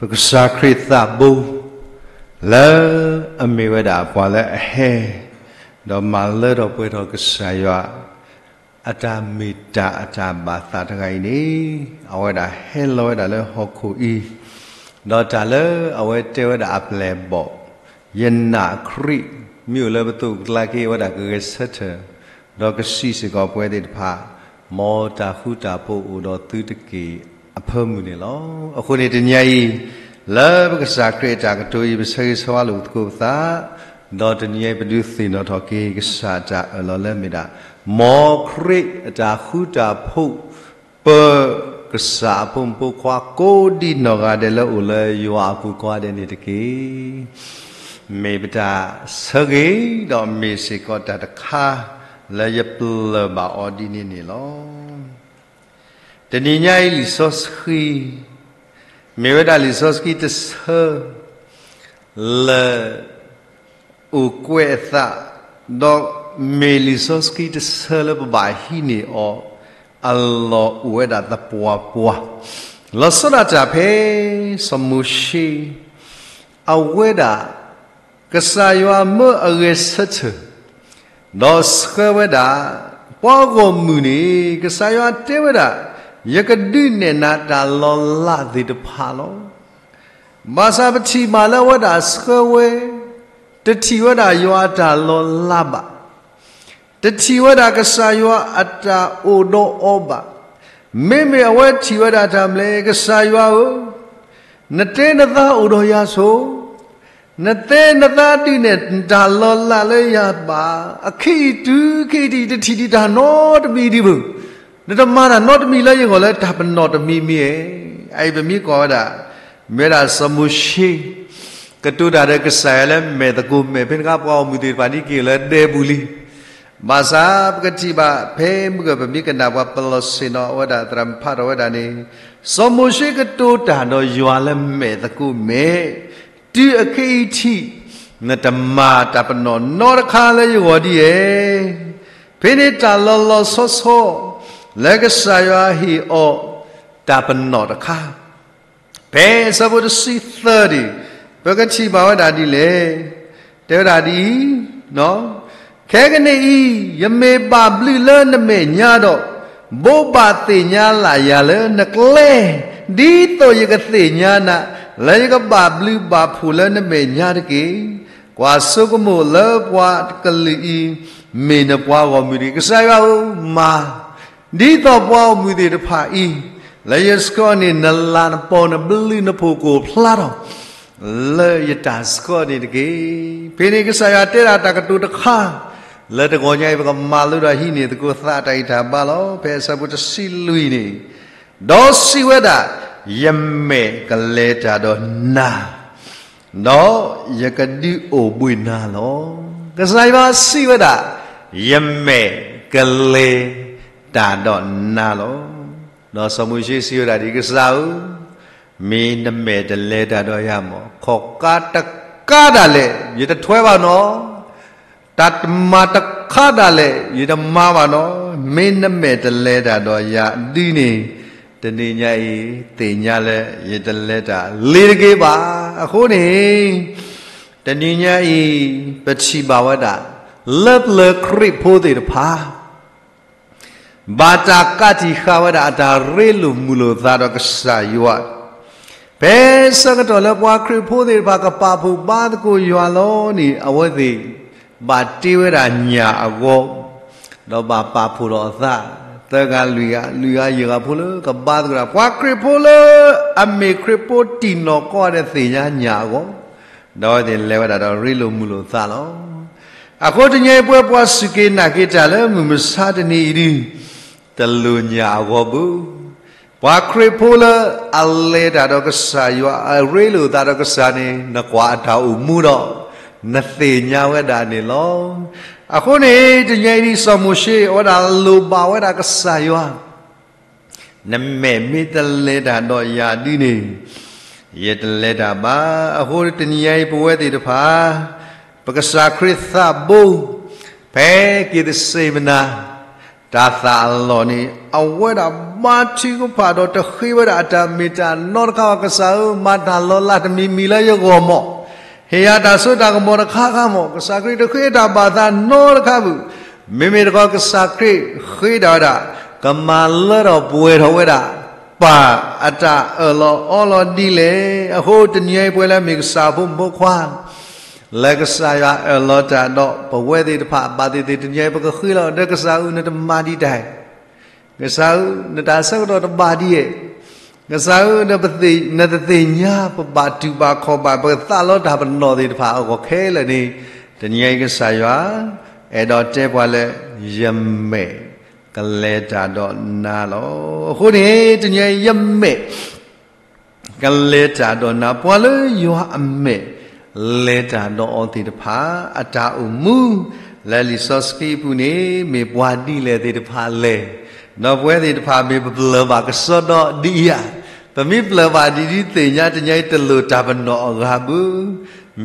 ပကစၢ်ခရံာ်သးဘိ လၢအမ့ၢ်ဝဲဒၣ်ပှၤလၢအဟဲ ဒီးမၤလၢထီၣ်ပှဲၤထီၣ်ကစၢ်ယွၤ အတၢ်မ့ၢ်တၢ်အတၢ်ဘၣ်သးတဂၤအံၤန့ၣ် အဝဲဒၣ်ဟဲလီၤဝဲဒၣ်လၢဟီၣ်ခိၣ်အံၤ, ဒီးတၢ်လၢအဝဲတဲဝဲဒၣ်အပျဲၢ်အဘီၣ်, ယနာ်ခရံာ် မ့ၢ်အိၣ်လၢပသိးပကျါက့ၤဝဲဒၣ်ကဂဲၤဆၢထၢၣ်, ဒီးကစံးစ့ၢ်ကီးပဝဲသ့ၣ်တဖၣ်, မ်တၢ်ဃူတၢ်ဖိးအိၣ်ဒီးသုတက့ၢ်အဖၢမုၢ်န့ၣ်လီၤ. အဃိန့ၣ်တနံၤအံၤ, လၢပကစၢ်ခရံာ်အတၢ်ကတိၤအံၤ ပဆၢဂ့ၤဆၢဝါလိာ်ပသကိးပသး, ဒီးတနံၤအံၤပဒုးသ့ၣ်နီၣ်ထီၣ်က့ၤကစၢ်အတၢ်အၢၣ်လီၤလၢမ့ၢ်ဒၣ်, မ်ခရံာ်အတၢ်ဃူတၢ်ဖိး ပၢၤကစၢ်အဖိမုၣ်ဖိခွါကိးဒံနီၢ်ဂၤဒဲးလၢအိၣ်လၢယွၤအပူၤကိးဂၤဒဲးန့ၣ်တက့ၢ်. မ့ၢ်ပတၢ်ဆၢဂ့ၤဒီးမ့ၢ်စ့ၢ်ကီးတၢ်တခါလၢယပျၢၢ်ဘၣ်အီၤဒ်န့ၣ်န့ၣ်လီၤ. တနံၤညါအံၤလံာ်စီဆှံ မ့ၢ်ဝဲဒၣ်လံာ်စီဆှံတဆၢ လၢ အိၣ်ကွဲးအသး, ဒီးမ့ၢ်လံာ်စီဆှံတဆၢလၢပဘၣ်ဟံးန့ၢ်အီၤ အလီၢ်အိၣ်ဝဲဒၣ်သပှၢ်ပှၢ်, လီၤဆီဒၣ်တၢ်ဖဲ စီၤမိၤၡ့ အဝဲဒၣ် ကစၢ်ယွၤမၢအဂဲၤဆၢထၢၣ်, ဒီးဆှၢဝဲဒၣ် ပှၤဂီၢ်မုၢ်န့ၣ် ကစၢ်ယွၤတဲဝဲဒၣ်, ယကဒုးနဲၣ်နၤတၢ်လီၤလးသ့ၣ်တဖၣ်လီၤ. ဘၣ်ဆၣ်ပထံၣ်ဘၣ်လၢအဝဲဒၣ်ဆှၢဝဲ, တထံၣ်ဝဲဒၣ်ယွၤအတၢ်လီၤလးဘၣ်, တထံၣ်ဝဲဒၣ်ကစၢ်ယွၤအတၢ်အိၣ်ဒီးအီၤဘၣ်. မ့မ့ၢ်အဝဲထံၣ်ဝဲဒၣ်တၢ်မနုၤလဲၣ်, ကစၢ်ယွၤဧၢ, နတဲနသးအိၣ်ဒီးယၤဆိ, နတဲနသးဒုးနဲၣ်တၢ်လီၤလးလၢယၤဘၣ်, အခဲအံၤတုၤခဲအံၤဒံး တထံၣ်ဒံးတၢ်နီတမံၤဒံးဘၣ်, နတမၤတၢ်နီတမံၤလၢယဂီၢ်လၢတၢ်ပနီၣ်တမံၤမံၤဧါ. အအံၤပမ့ၢ်ကွၢ်ဝဲဒၣ်, မ့ၢ်ဝဲဒၣ်စီၤမိၤၡ့ ကတိၤတၢ်ဒီးကစၢ်ယွၤလၢမဲာ်သကိးမဲာ် ဖဲန့ၣ်အခါပှၤဂီၢ်မုၢ်သ့ၣ်တဖၣ်န့ၣ်က့ၤလၢဒဲပူၤလံ. ဘၣ်ဆၣ်ပကထံၣ်ဘၣ်ဖဲမုၢ်ဂီၤ ပမ့ၢ်ကနၣ်ပှၤပလီၢ်ဆ့ၣ်နီၤဝဲဒၣ် သရၣ်မုၣ်ဖးထီၣ်ဝဲဒၣ်န့ၣ်, စီၤမိၤၡ့ကတိၤတၢ်ဒီးယွၤလၢမဲာ်သကိးမဲာ်, တုၤအခဲအံၤထံး နတမၤတၢ်ပနီၣ်နီတခါလၢယဂီၢ်ဒ်ဧါ. ဖဲန့ၣ်တၢ်လီၤလီၤဆီဆီ လၢကစၢ်ယွၤဟ့ၣ်အီၤ တၢ်ပနီၣ်တခါ ဖဲအဆၢဖိတဆံသၢန့ၣ်, ပကထံၣ်ဘၣ်ဝဲဒၣ်ဒ်လဲၣ်. တဲဝဲဒၣ်ဒ်အံၤ, ခဲကနံၣ်အံၤ ယမ့ၢ်ဘၣ်ဘျုးလၢနမဲာ်ညါဒီး, ဘိးဘၣ်သ့ၣ်ညါလၢ်ယၤလၢနကျဲ, ဒ်သိးယကသ့ၣ်ညါနၤ, လၢယကဘၣ်ဘျုးဘၣ်ဖှိၣ်လၢနမဲာ်ညါတက့ၢ်. ကွၢ်ဆိကမိၣ်လၢပှၤကလုာ်အံၤ မ့ၢ်နပှၤဂီၢ်မုၢ်တက့ၢ်. ကစၢ်ယွၤဧၢ, မၤ ဒ်သိးပှၤဂီၢ်မုၢ်သ့ၣ်တဖၣ်အံၤ, လၢယဆှၢန့ၢ်နလၤနပီၤ နဘျုးနဖှိၣ်ကိၢ်ဖျါထီၣ် လၢယတၢ်ဆှၢန့ၣ်တက့ၢ်. ဖဲန့ၣ်ကစၢ်ယွၤတဲဒၣ်တၢ်ကတိၤတခါ, လၢတဂီၤညါအံၤ ပကမၤလိဒီးဟံးန့ၢ်သကိးသးတၢ်ဂံၢ်တၢ်ဘါလီၤ. ဖဲအဆၢဖိတဆံလွံၢ်န့ၣ်, ဒီးစံးဝဲဒၣ်, ယမဲာ်ကလဲၤတၢ်ဒီးနၤ ဒီးယကဒုးအိၣ်ဘှံးနၤလီၤ. ကစၢ်ယွၤစံးဝဲဒၣ်, ယမဲာ်ကလဲၤတၢ်ဒီးနၤလီၤ. ဒီးစီၤမိၤၡ့စံးဝဲဒၣ်ဒ်အံၤ, ကစၢ်ဧၢ, မ့ၢ်နမဲာ်တလဲၤတၢ်ဒီးယၤမး, ခီၣ်ကါတကါဒၣ်လဲာ် ယတထွဲဘၣ်နီၤ, တၢ်တမၤတခါဒၣ်လဲာ် ယတမၤဘၣ်နီၤ, မ့ၢ်နမဲာ်တလဲၤတၢ်ဒီးယၤဒ်န့ၣ်, တနံၤညါအံၤ သ့ၣ်ညါလၢယတလဲၤတၢ်လ့ၤတဂ့ၤဘၣ်. အဃိန့ၣ် တနံၤညါအံၤ ပထံၣ်ဘၣ်ဝဲဒၣ် လၢပျၢၤခရံာ်ဖိသ့ၣ်တဖၣ် ဘၣ်တၢ်ကးတံာ်ဃာ်ဝဲဒၣ်အတၢ်ရ့လိာ်မုာ်လိာ်သးဒီးကစၢ်ယွၤ, ဖဲဆၢကတီၢ်လၢပှၤခရံာ်ဖိသ့ၣ်တဖၣ်ကပာ်ဖှိၣ်ဘါသကိးယွၤလီၤန့ၣ် အဝဲသ့ၣ် ဘၣ်တ့ဝဲဒၣ်ညၣ်အဂီၢ်, ဒီးဘၣ်ပာ်ဖှိၣ်ဒီးအသး, သၢဂၤလွံၢ်ဂၤ လွံၢ်ဂၤယဲၢ်ဂၤဖိလၢကဘါသကိးတၢ်, ပှၤခရံာ်ဖိလၢအမ့ၢ်ခရံာ်ဖိတံၢ်နီၢ်ကီၢ်ဒီးသ့ၣ်ညါညၣ်အဂီၢ်, ဒီးအဝဲသ့ၣ်လဲၤဝဲဒၣ်ဒီးရ့လိာ်မုာ်လိာ်သးလီၤ. အဃိတနံၤအံၤပဝဲပှၤစူၢ်က့ၤနာ်က့ၤတၢ်လၢမုၢ်မဆါတနံၤအံၤဒုး တလိၣ်ညၣ်အဂီၢ်ဘၣ်. ပှၤခရံာ်ဖိလၢအလဲၤတၢ်ဒီးကစၢ်ယွၤ အရ့လိာ်သးဒီးကစၢ်န့ၣ် နကွၢ်အတၢ်အိၣ်မူဒီး နသ့ၣ်ညါဝဲဒၣ်န့ၣ်လီၤ. အဃိန့ၣ် တနံၤအံၤဒ်စီၤမိၤၡ့ အဝဲဒၣ်လိၣ်ဘၣ်ဝဲဒၣ်ကစၢ်ယွၤ နမဲာ်မ့ၢ်တလဲၤတၢ်ဒီးယၤဒ်န့ၣ် ယတလဲၤတၢ်ဘၣ်. အဃိတနံၤညါအံၤပဝဲသ့ၣ်တဖၣ် ပကစၢ်ခရံာ်သးဘိ ဖဲက့ၤသစ့မနၤ တၢ်သးအလီၢ်န့ၣ် အဝဲဒၣ်ဘါထုကဖၣ်ဒီးတဃ့ဝဲဒၣ်အတၢ်မ့ၢ်တၢ်နီတခါဘၣ်, ကစၢ်ဧၢ, မၤတၢ်လီၤလးတမံၤမံၤလၢယဂီၢ်မီၢ်, ဟ့ၣ်ယၤတၢ်စိတၢ်ကမီၤတခါခါမီၢ်, ကစၢ်ခရံာ်တဃ့တၢ်ဘၣ်သးနီတခါဘၣ်. မ့မ့ၢ်တခီ ကစၢ်ခရံာ်ဃ့ဒၣ်ဝဲဒၣ် ကမၤလၢထီၣ်ပှဲၤထီၣ်ဝဲဒၣ် ပၢ်အတၢ်အၢၣ်လီၤအီလီၤဒ်လဲၣ်. အဃိတနံၤအံၤ ပဝဲလၢမ့ၢ်ကစၢ်ဖိမုၣ်ဖိခွါ လၢကစၢ်ယွၤအၢၣ်လီၤတၢ်ဒီးပဝဲသ့ၣ်တဖၣ် ဘၣ်သ့ၣ်သ့ၣ်တနံၤအံၤ ပကဃ့လီၤဒီး ကစၢ်ဧၢ နတမၤဒံးတၢ်, ကစၢ်ဧၢ, နတၢ်ဆၢကတီၢ်တဘၣ်ဒံးဧါ, ကစၢ်ဧၢ, နတသ့ၣ်ညါပဘၣ်တူၢ်ဘၣ်ခီၣ်ဘၣ် ပကသးလီတၢ်ပနီၣ်သ့ၣ်တဖၣ်အဂီၢ်ခဲလၢာ်န့ၣ်, တနံၤအံၤကစၢ်ယွၤ အဲၣ်ဒိးတဲပှၤလၢ ယမဲာ်ကလဲၤတၢ်ဒီးနၤလီၤ. အဃိန့ၣ် တနံၤအံၤယမဲာ် ကလဲၤတၢ်ဒီးနၤ, ပှၤလၢယွၤအမဲာ်လဲၤတၢ်ဒီးအီၤသ့ၣ်တဖၣ် အတၢ်အိၣ်မူ လၢလံာ်စီဆှံအပူၤန့ၣ် မ့ၢ်ပှၤဒ်လဲၣ်သ့ၣ်တဖၣ်လဲၣ်, ဒီးပဝဲသ့ၣ်တဖၣ်မ့ၢ်ပပျၢၢ်ဘၣ်ကစီဒီဒ်အံၤဧါ. ပမ့ၢ်ပျၢၢ်ဘၣ်ဒ်ဒ်သ့ၣ်ညါ တနံၤအံၤတလိၣ်တၢ်ပနီၣ်အဂၤဘၣ်.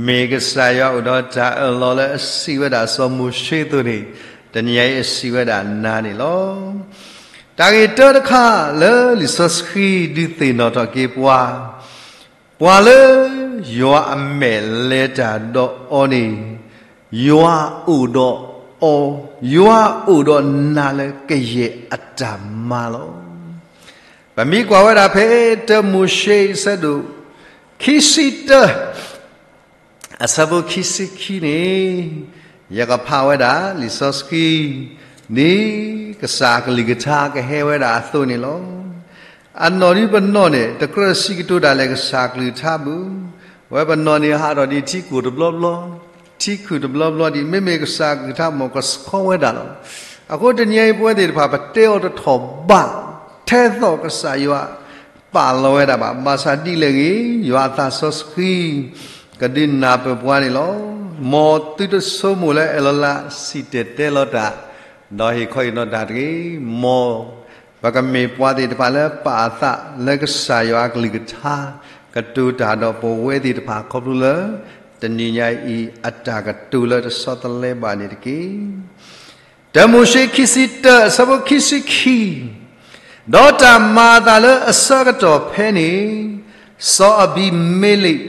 မ့ၢ်ကစၢ်ယွၤအိၣ်ဒီးတၢ်အၢၣ်လီၤလၢအစံးဝဲဒၣ်စီၤမိၤၡ့အသိးန့ၣ်, တနံၤအံၤအစံးဝဲဒၣ်နၤန့ၣ်လီၤ. တၢ်ဂ့ၢ်တၢတခါလၢလံာ်စီဆှံ ဒုးသ့ၣ်နီၣ်ထီၣ်က့ၤပှၤ, ပှၤလၢယွၤအမဲာ်လဲၤတၢ်ဒီးအီၤန့ၣ်, ယွၤအိၣ်ဒီးအီၤ, ယွၤအိၣ်ဒီးနၤလၢကယဲၢ်အတၢ်မၤလီၤ. ပမ့ၢ်ကွၢ်ဝဲဒၣ်ဖဲတၢမိၤၡ့အဆၢဒိၣ်ခံဆံတၢ အဆၢဖိခံဆံခံန့ၣ်, ယကဖးဝဲဒၣ်လံာ်စီဆှံ ဒ်ကစၢ်အကလုၢ်ကထါကဟဲဝဲဒၣ်အသိးန့ၣ်လီၤ. အနီၢ်ဒ်ပနီၢ်န့ၣ် တကြၢးစံးကတိၤတၢ်လၢကစၢ်ကလုၢ်ကထါဘၣ်. ဝဲပနီၢ်န့ၣ်ဟးထီၣ်ဒ်ထံကိၢ်တဘျီဘျီ, ထံခုၣ်တဘျီဘျီဒ် မ့မ့ၢ်ကစၢ်ကလုၢ်ကထါမ့ၢ်ကဆှီဝဲဒၣ်လီၤ. အဃိတနံၤအံၤပဝဲသ့ၣ်တဖၣ် ပတဲအီၤတထီၣ်ဘၣ်, ထဲသိးကစၢ်ယွၤ ပာ်လီၤဝဲဒၣ်ဘၣ်. ဘၣ်ဆၣ်ဒ်လဲၣ်ဂ့ၤ, ယွၤအသးစီဆှံ ကဒုးနၢ်ပၢၢ်ပှၤန့ၣ်လီၤ. မ်သုတဆိကမိၣ်လၢအၢၣ်လီၤလၢစံၣ်တဲၤတဲလီၤတၢ်, ဒီးဟ့ၣ်ခီဟ့ၣ်နီၤတၢ်တဂ့ၤ. မ်ပကမ့ၢ်ပှၤသ့ၣ်တဖၣ်လၢပာ်အသးလၢကစၢ်ယွၤအကလုၢ်ကထါ ကတိၤတၢ်ဒီးပဝဲသ့ၣ်တဖၣ်ခီဖျိလၢ တနံၤညါအံၤအတၢ်ကတိၤလၢတဆီတလဲဘၣ်န့ၣ်တက့ၢ်. တၢမိၤၡ့ခံဆံတၢ အဆၢဖိခံဆံခံ, ဒီးတၢ်မၤအသးလၢအဆၢကတီၢ်ဖဲန့ၣ်, စီၤအဘံၤမ့လ့း,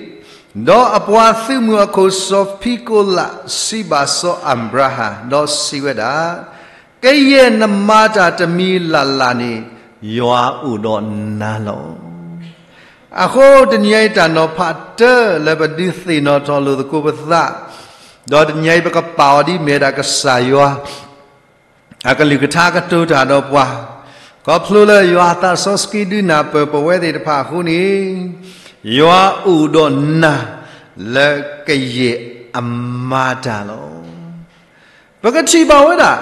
ဒီးအပှၤသုးမုၢ်အခိၣ်စီၤဖံကိလး စံးဘၣ်စီၤအၤဘြၤဟၣ် ဒီးစံးဝဲဒၣ်, ကယဲၢ်နမၤတၢ်တမံၤလၢ်လၢ်န့ၣ် ယွၤအိၣ်ဒီးနၤလီၤ. အဃိတနံၤအံၤတၢ်နီၤဖးတၢလၢပဒုးသ့ၣ်နီၣ်ထီၣ်လိာ်သကိးပသး, ဒီးတနံၤအံၤပကပာ်အီၤဒ်မ့ၢ်ဝဲဒၣ်ကစၢ်ယွၤ အကလုၢ်ကထါကတိၤတၢ်ဒီးပှၤ, ခီဖျိလၢယွၤအသးစီဆှံဒုးနၢ်ပၢၢ်ပဝဲသ့ၣ်တဖၣ်အဃိန့ၣ်, ယွၤအိၣ်ဒီးနၤ လၢကယဲၢ်အမၤတၢ်လီၤ. ပကထံၣ်ဘၣ်ဝဲဒၣ်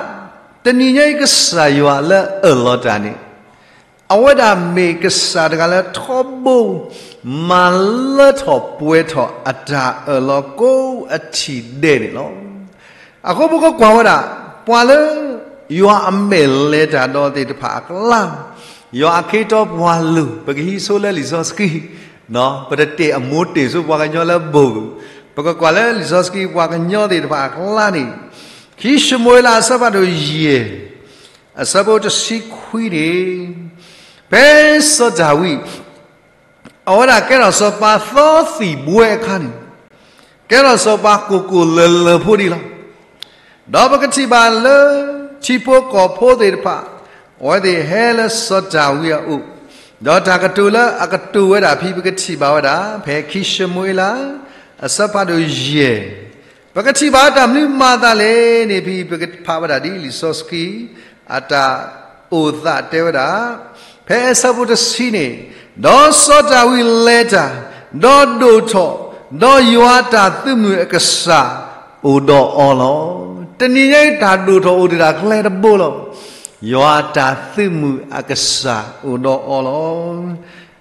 တနံၤညါအံၤကစၢ်ယွၤလၢအအၢၣ်လီၤတၢ်န့ၣ်, အဝဲဒၣ်မ့ၢ်ကစၢ်တဂၤလၢထီဘိ မၤလၢထီၣ်ပှဲၤထီၣ်အတၢ်အၢၣ်လီၤကိးအထံၣ်ဒဲးန့ၣ်လီၤ. အဃိပကကွၢ်ဝဲဒၣ် ပှၤလၢယွၤအမဲာ်လဲၤတၢ်ဒီးသ့ၣ်တဖၣ်အကျါ, ယွၤအခ့အတီပှၤလိၤ ပကဟံးဆိလၢလံာ်စီဆှံ, ပတတဲအမိၢ်တဲဆိပှၤကညီလၢဘိၣ်, ပကကွၢ်လၢလံာ်စီဆှံပှၤကညီသ့ၣ်တဖၣ်အကျါန့ၣ်, ခံၡမူၤအ့လးအဆၢဖးဒိၣ်ယဲၢ် အဆၢဖိတဆံခွံန့ၣ်, ဖဲစီၤဒၤဝံး အဝဲဒၣ်ကဲထီၣ်စီၤပၤသီသံၣ်ဘှဲအခါန့ၣ်, ကဲထီၣ်စီၤပၤကိၢ်ကိၢ်လၢၤလၢၤဖိဒံးလီၤ. ဒီးပကထံၣ်ဘၣ်လၢ ထံဖိကီၢ်ဖိသ့ၣ်တဖၣ် အဝဲသ့ၣ်ဟဲလၢစီၤဒၤဝံးအအိၣ်, ဒီးတၢ်ကတိၤလၢအကတိၤဝဲဒၣ်ဖဲ ပကထံၣ်ဘၣ်ဝဲဒၣ် ဖဲခံၡမူၤအ့လး အဆၢဖးဒိၣ်ယဲၢ်, ပကထံၣ်ဘၣ်တၢ်မနုၤမၤအသးလဲၣ်န့ၣ် ဖဲပကဖးဝဲဒၣ်ဒ်လံာ်စီဆှံ အတၢ်အိၣ်သးတဲဝဲဒၣ်, ဖဲအဆၢဖိတဆံန့ၣ်, ဒီးစီၤဒၤဝံးလဲၤတၢ်, ဒီးဒိၣ်ထီၣ်, ဒီးယွၤအတၢ်သုးမုၢ်အကစၢ်အိၣ်ဒီးအီၤလီၤ. တနံၤညါအံၤတၢ်ဒိၣ်ထီၣ်အိၣ်ဒံးတၢ်ကျဲတဘိလီၤ. ယွၤအတၢ်သုးမုၢ်အကစၢ်အိၣ်ဒီးအီၤလီၤ.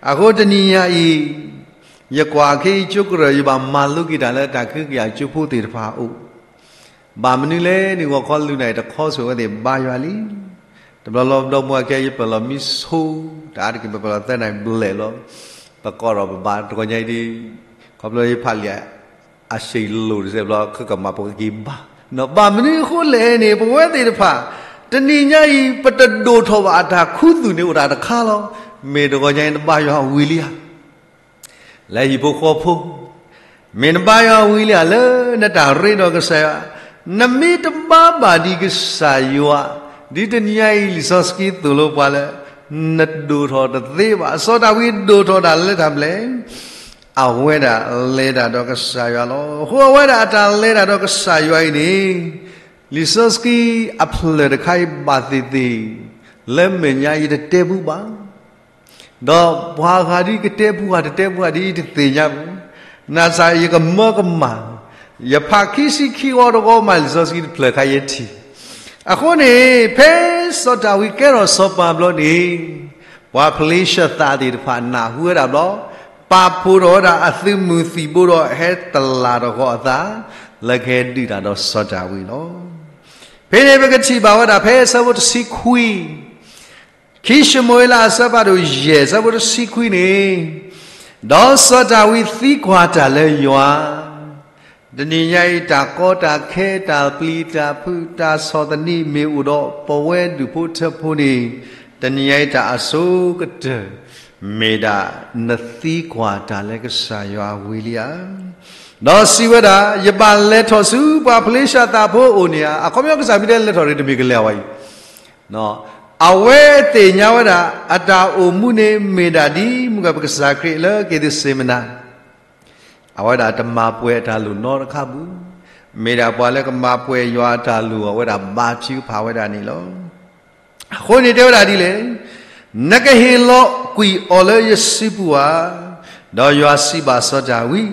အဃိတနံၤညါအံၤ ယကွၢ်ခဲအံၤကၠိကရၢၢ် ယဘၣ်မၤလိက့ၤတၢ်လၢတၢ်ကဟုကယာ်ကၠိဖိသ့ၣ်တဖၣ်အအိၣ်, ဘၣ်မနုၤလဲၣ်န့ၣ် ဂီၤခီလွံၢ်နၣ်ရံၣ်တခီဆိၣ်ဝဲသ့ၣ်ဘါယွၤလံ. တဘျီဘျီဒီမါဝၤခဲအံၤ ယပာ်လီၤမံဆိ, တၢ်အါတက့ၢ်ပပာ်လီၤသၢနၣ်ရံၣ်ဘျဲၣ်လီၤ. ပကိးထီၣ်ပဘါတဂီၤညါအံၤဒ်, ခီဖျိယဖးလံာ်အဆံးလိာ်တစဲးဘျီ ခဲကမၤပကက့ၤဘါ, ဘၣ်မနုၤအဃိလဲၣ်န့ၣ် ပဝဲသ့ၣ်တဖၣ် တနံၤညါအံၤ ပတဒိၣ်ထီၣ်ဘၣ်အတၢ်ခူသူၣ်န့ၣ်အိၣ်တၢ်တခါလီၤ. မ့ၢ်တဂီၤညါအံၤနဘါယွၤဝံၤလံဧါ လၢဟံၣ်ဖိဃီဖိ, မ့ၢ်နဘါယွၤဝံၤလံဧါ လၢနတၢ်ရ့ဒီးကစၢ်ယွၤ, နမ့ၢ်တဘါဘၣ်ဒံးကစၢ်ယွၤ, ဒ်တနံၤညါအံၤလံာ်စီဆှံသိၣ်လိပှၤလၢ နဒိၣ်ထီၣ်တသ့ဘၣ်. စီၤဒၤဝံးဒိၣ်ထီၣ်တၢ်လၢတၢ်မနုၤလဲၣ်, အဝဲဒၣ်လဲၤတၢ်ဒီးကစၢ်ယွၤလီၤ. အဃိအဝဲဒၣ်အတၢ်လဲၤတၢ်ဒီးကစၢ်ယွၤအံၤန့ၣ် လံာ်စီဆှံအဖျၢၣ်တခါအံၤဘၣ်သ့ၣ်သ့ၣ် လၢမဲာ်ညါယတတဲဘူးဘၣ် ဒီးပှၤဂၤဒ်ကတဲဘူးဧါ တတဲဘူးဧါဒ်ယတသ့ၣ်ညါဘူး, နာ်စ့ၢ်ယကမၢကမၣ်, ယဖးခံဆံခံဂီၤတဂီၤမး လံာ်စီဆှံတဖျၢၣ်ခါယဲထံၣ်. အဃိန့ၣ် ဖဲစီၤဒၤဝံးကဲထီၣ်စီၤပၤဘျီန့ၣ် ပှၤဖလ့ၡသးသ့ၣ်တဖၣ်နၢ်ဟူဝဲဒၣ်ဘျီ, ပာ်ဖှိၣ်ထီၣ်ဝဲဒၣ်အသုးမုၢ်သံၣ်ဘိဒီးဟဲတလၢ်ထီၣ်ဃီၤအသး လၢကဟဲဒုးတၢ်ဒီးစီၤဒၤဝံးလီၤ. ဖဲန့ၣ်ပကထံၣ်ဘၣ်ဝဲဒၣ်ဖဲအဆၢဖိတဆံခွံ ခံၡမူၤအ့လးအဆၢဖးဒိၣ်ယဲၢ် အဆၢဖိတဆံခွံန့ၣ်, ဒီးစီၤဒၤဝံးသံကွၢ်တၢ်လၢယွၤ, တနံၤညါအံၤတၢ်ကီတၢ်ခဲ တၢ်ပျံၤတၢ်ဖုး တၢ်ဆီၣ်သနံးမ့ၢ်အိၣ်ဒီးပဝဲဒူၣ်ဖိထၢဖိန့ၣ်, တနံၤညါအံၤတၢ်အဆိကတၢၢ် မ့ၢ်ဒၣ်နသံကွၢ်တၢ်လၢကစၢ်ယွၤဝံၤလံဧါ. ဒီးစံးဝဲဒၣ်, ယဘၣ်လဲၤထီၣ်ဆူပှၤဖလ့ၡသးဖိအအိၣ်န့ၣ်ဧါ. အခီပညီကစၢ်မ့ၢ်တဲလဲၤထီၣ်ရ့ၣ်တမ့ၢ်ကလဲၤဝဲအံၤ အဝဲသ့ၣ်ညါဝဲဒၣ် အတၢ်အိၣ်မူန့ၣ်မ့ၢ်ဒၣ်ဒ်မုၢ်ဂၤပကစၢ်ခရံာ်လၢက့ၤသစ့မနၤ, အဝဲဒၣ်တမၤပှဲၤအတၢ်လိၣ်နီတခါပူၤ, မ့ၢ်ဒၣ်ပှၤလၢကမၤပှဲၤယွၤအတၢ်လိၣ်အဝဲဒၣ်ဘါထုကဖၣ်ဝဲဒၣ်န့ၣ်လီၤ. အဃိန့ၣ်တဲဝဲဒၣ်ဒ်လဲၣ်, နကဟ့ၣ်လီၤကွံာ်အီၤလၢယစုပူၤဧါ. ဒီးယွၤစံးဘၣ်စီၤဒၤဝံး,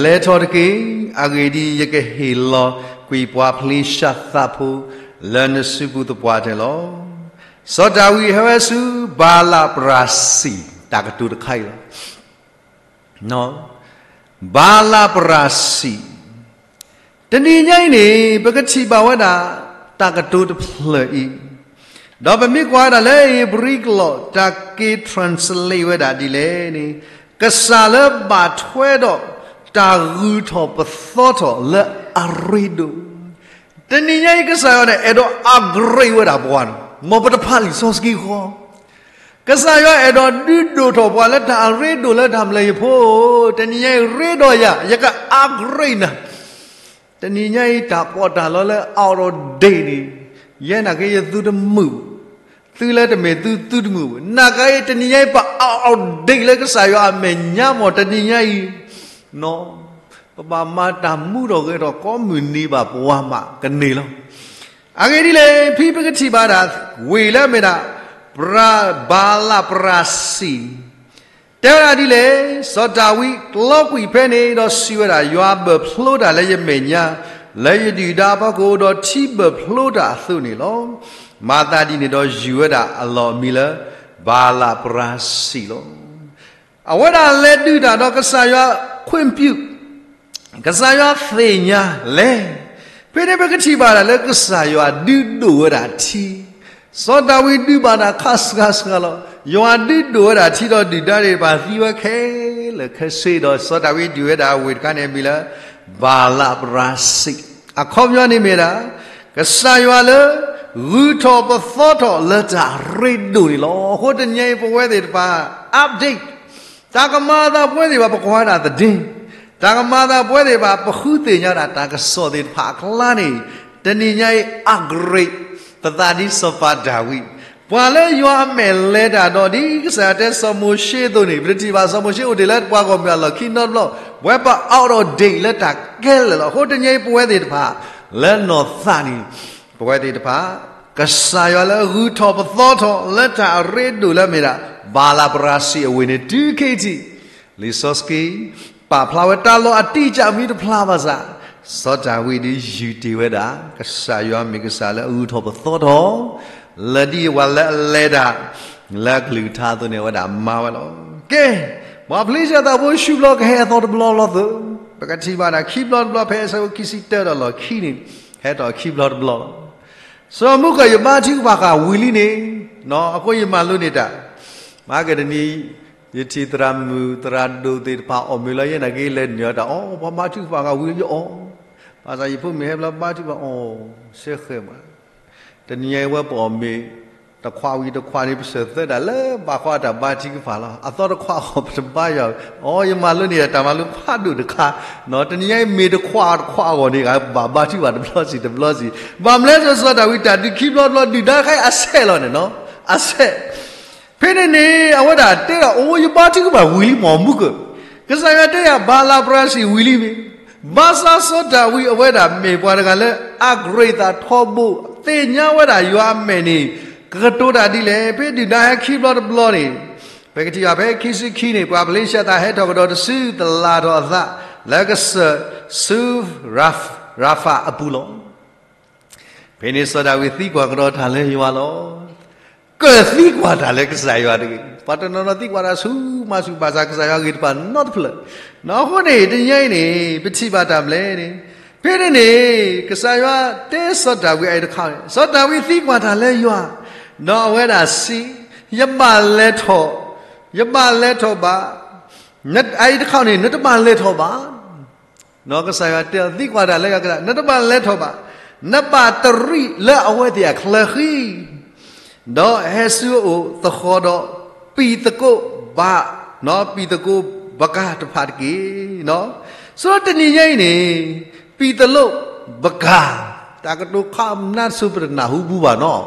လဲၤထီၣ်တက့ၢ်. အဂ့ၢ်ဒ်အံၤ, ယကဟ့ၣ်လီၤကွံာ်ပှၤဖလ့ၡသးဖိ လၢနစုပူၤသပှၢ်တၢၢ်လီၤ. စီၤဒၤဝံးဟဲဝဲဆူဘၤလးပြၤစံၣ် တၢ်ကတိၤတခါအံၤလီၤ. ဘၤလးပြၤစံၣ်, တနံၤညါအံၤန့ၣ် ပကထံၣ်ဘၣ်ဝဲဒၣ် တၢ်ကတိၤတဖျၢၣ်အံၤ, ဒီးပမ့ၢ်ကွၢ်ဝဲဒၣ်လၢဧ့ၤဘြံၤကျိာ် တၢ်က့ၤ translate ဝဲဒၣ်ဒ်လဲၣ်န့ၣ်, ကစၢ်လၢဘၣ်ထွဲဒီးတၢ်ဂုၤထီၣ်ပသီထီၣ်လၢအရ့ဒိၣ်, တနံၤညါအံၤကစၢ်ယွၤန့ၣ် အဲၣ်ဒိး upgrade ဝဲဒၣ်ပှၤန့ၣ် မ်ပတဖးလံာ်စီဆှံဃီ ကစၢ်ယွၤအဲၣ်ဒိးဒုးဒိၣ်ထီၣ်ပှၤလၢတၢ်အရ့ဒိၣ်လၢတၢ်မနုၤလဲၣ် ယဖိ, တနံၤညါအံၤရ့ဒီးယၤ ယက upgrade နၤ, တနံၤညါအံၤတၢ်ပီးတၢ်လီလၢ out of date န့ၣ်, ယဲနာ်က့ယသုတမုာ်, သုလၢတမ့ၢ်သုသုတမုာ်, နာ်က့တနံၤညါအံၤပ out of date လၢကစၢ်ယွၤအမဲာ်ညါမ့ၢ် တနံၤညါအံၤ ပဘၣ်မၤတၢ်မူထီၣ်ဂဲၤထီၣ်ကိးမုၢ်နံၤဘၣ်ပှၤမးကန့ၢ်လီၤ. အဂ့ၢ်ဒ်လဲၣ်, ဖဲပကထံၣ်ဘၣ်ဒၣ် ဝ့ၢ်လၢအမ့ၢ်ဒၣ် ပြၤ ဘၤလးပြၤစံၣ် တဲဝဲဒၣ်ဒ်လဲၣ်, စီၤဒၤဝံးကျီကွံာ်ဖဲန့ၣ် ဒီးစံးဝဲဒၣ်, ယွၤဘၢၣ်ဖျိတၢ်လၢယမဲာ်ညါ, လၢယဒုၣ်ဒါအဖီခိၣ်, ဒီးထံဘၢၣ်ဖျိတၢ်အသိးန့ၣ်လီၤ. မၤသးဒ်န့ၣ်ဒီးယုၢ်ဝဲဒၣ်အလီၢ်အမံၤလၢ ဘၤလးပြၤစံၣ်လီၤ. အဝဲဒၣ်လဲၤဒုးတၢ်ဒီးကစၢ်ယွၤခွင့်ပြု, ကစၢ်ယွၤသ့ၣ်ညါလဲၣ်. ဖဲန့ၣ်ပကထံၣ်ဘၣ်ဒၣ်လၢကစၢ်ယွၤဒုးဒိၣ်ဝဲဒၣ်ထံ, စီၤဒၤဝံးဒုးဘၣ်တၢ်ခါဆှါဆှါလီၤ. ယွၤဒုးဒိၣ်ဝဲဒၣ်ထံဒီးဒုၣ်ဒါသ့ၣ်တဖၣ်သံဝဲခဲလၢာ်ခဲဆ့ဒီး စီၤဒၤဝံးဒုးဝဲဒၣ်ဝ့ၢ်တခါန့ၣ်အမံၤလၢ ဘၤလးပြၤစံၣ်. အခီပညီန့ၣ်မ့ၢ်ဒၣ် ကစၢ်ယွၤလၢ ဂုၤထီၣ်ပသီထီၣ်လၢတၢ်ရ့ဒိၣ်န့ၣ်လီၤ. အဃိတနံၤအံၤပဝဲသ့ၣ်တဖၣ် update တၢ်ကမၤအသးပဝဲသ့ၣ်တဖၣ် ပကွၢ်ဝဲဒၣ်သဒ့, တၢ်ကမၤအသးပဝဲသ့ၣ်တဖၣ် ပဃုသ့ၣ်ညါဒၣ်တၢ်ကစီၣ်သ့ၣ်တဖၣ်အကျါန့ၣ်, တနံၤညါအံၤ upgrade ပသးဒ်စီၤပၤဒၤဝံး, ပှၤလၢယွၤအမဲာ်လဲၤတၢ်ဒီး ဒ်ကစၢ်ယွၤတဲစီၤမိၤၡ့အသိးန့ၣ်, ပတထံၣ်ဘၣ်စီၤမိၤၡ့အိၣ်တ့ၢ်လၢပှၤဂီၢ်မုၢ်အလီၢ်ခံနီတဘျီ, ပဝဲပ out of date လၢတၢ်ခဲလၢာ်လီၤ. အဃိတနံၤအံၤပဝဲသ့ၣ်တဖၣ် လၢနီၢ်သးန့ၣ် ပဝဲသ့ၣ်တဖၣ် ကစၢ်ယွၤလၢဂုၤထီၣ်ပသီထီၣ်လၢတၢ်အရ့ဒိၣ်လၢအမ့ၢ်ဒၣ် ဘၤလးပြၤစံၣ်အဝ့ၢ်န့ၣ် တုၤခဲအံၤထံး, လံာ်စီဆှံ ပာ်ဖျါဝဲတၢ်လီၢ်အတံာ်ကၢ်မံတဖျါဘၣ်ဆၣ်, စီၤဒၤဝံးဒုးယုၢ်တ့ၢ်ဝဲဒၣ် ကစၢ်ယွၤမ့ၢ်ကစၢ်လၢအဂုၤထီၣ်ပသီထီၣ်, လၢဒ်ပှၤလၢအလဲၤတၢ် လၢအကလုၢ်ကထါအသိးန့ၣ် အဝဲဒၣ်မၤဝဲလီၤ. ကဲ, ပှၤဖလ့ၡသးဖိဆူဘျီကဟဲအသီတဘျီလီၤသၢ, ပကထံၣ်ဘၣ်ဒၣ်ခံဘျီတဘျီ ဖဲအဆၢဖိခံဆံတၢဒီးလီၢ်ခံန့ၣ်, ဟဲထီၣ်ခံဘျီတဘျီလီၤ. စီၤမူကီၢ် ယဘါထုကဖၣ်ဃာ်ဝံၤလံန့ၣ်, အဃိယမၤလိန့ၢ်တၢ်, မၤက့ၤတနံၤ, ယထံၣ်သရၣ်မုၣ်သရၣ်ဒိၣ်သ့ၣ်တဖၣ်အီၣ်မ့ၤလီၤ ယဲနာ်က့လဲၤနုာ်အီၣ်တၢ်အီၣ်, ပှၤဘါထုကဖၣ်ဃာ်ဝံၤယအီၣ်, ဘၣ်ဆၣ်ယဖိမုၣ်ဟဲဘျီဘါထုကဖၣ်အီၣ်, စဲဃဲၤမး, တနံၤညါအံၤဝဲပအီၣ်မ့ၤတခွးဝံၤတခွးန့ၣ် ပစၢၢ်သၢဒၣ်လၢဘၣ်ဃးအတၢ်ဘါထုကဖၣ်လီၤ. အသီတခွးအဂီၢ် ပတဘါယွၤ, အိ ယမၤလိန့ၢ်တၢ်မၤလိဖးဒိၣ်တခါ, တနံၤညါအံၤမ့ၢ်တခွးတခွးအဂီၢ်န့ၣ် ဘၣ်ဘါထုကဖၣ်တဘျီစံၣ်တဘျီစံၣ်, ဘၣ်မနုၤလဲၣ် စီၤဒၤဝံးတၢ်ဒုးခံဘျီတဘျီ ဒုၣ်ဒါတခါအံၤအဆဲးလီၤန့ၣ်နီၤ, အဆဲး ဖဲန့ၣ်န့ၣ် အဝဲဒၣ်တဲဒၣ် အိ ယဘါထုကဖၣ်ဝံၤလံမ့ၢ်မူကၢၢ်, ကစၢ်ယွၤတဲယၤ ဘၤလးပြၤစံၣ်ဝံၤလံမ့ၢ်, ဘၣ်ဆၣ်စီၤဒၤဝံးအဝဲဒၣ်မ့ၢ်ပှၤတဂၤလၢအကြၢးသးထီဘိ, သ့ၣ်ညါဝဲဒၣ်ယွၤအမဲာ်န့ၣ် ကကတိၤတၢ်ဒ်လဲၣ်. ဖဲဒုၣ်ဒါဟဲခံဘျီတဘျီန့ၣ် ပကထံၣ်ဘၣ်ဖဲခံဆံခံန့ၣ် ပှၤဖလ့ၡသးဟဲထီၣ်ကဒီးတစု သလၣ်ထီၣ်အသး လၢကစၢၢ်ဆူရၤဖးအပူၤလီၤ. ဖဲန့ၣ်စီၤဒၤဝံးသံကွၢ်ကဒီးတၢ်လၢယွၤလီၤ. ကသံကွၢ်တၢ်လၢကစၢ်ယွၤတဂ့ၤ. ပှၤတနီၤနီၤသံကွၢ်တၢ်ဆူၣ်မးဆူၣ် ဘၣ်ဆၣ်ကစၢ်ယွၤဂ့ၤတဖၣ်နီတဖျၢၣ်. အဃိန့ၣ် တနံၤညါအံၤန့ၣ် ပထံၣ်ဘၣ်တၢ်မနုၤလဲၣ်န့ၣ်, ဖဲန့ၣ်န့ၣ် ကစၢ်ယွၤတဲစီၤဒၤဝံးအံၤတခါန့ၣ်, စီၤဒၤဝံးသံကွၢ်တၢ်လၢယွၤ, ဒီးအဝဲဒၣ်စံး, ယဘၣ်လဲၤထီၣ်, ယဘၣ်လဲၤထီၣ်ဘၣ်, အအံၤတခါန့ၣ် နတဘၣ်လဲၤထီၣ်ဘၣ် ကစၢ်ယွၤတဲအီၤ သံကွၢ်တၢ်လၢယွၤကစၢ်, နတဘၣ်လဲၤထီၣ်ဘၣ်, နဘၣ်တရံးလၢအဝဲသ့ၣ်အချၢဃံ, ဒီးဟဲဆူအအိၣ်သဃီဒီး ပံၤသကိးဘး, ပံၤသကိးဘကၤတဖၣ်တက့ၢ်. ဆိတနံၤညါအံၤန့ၣ် ပံၤသကိးဘကၤ, တၢ်ကတိၤခါနၢ်ဆိ ပတနၢ်ဟူဘူးဘၣ်နီၤ,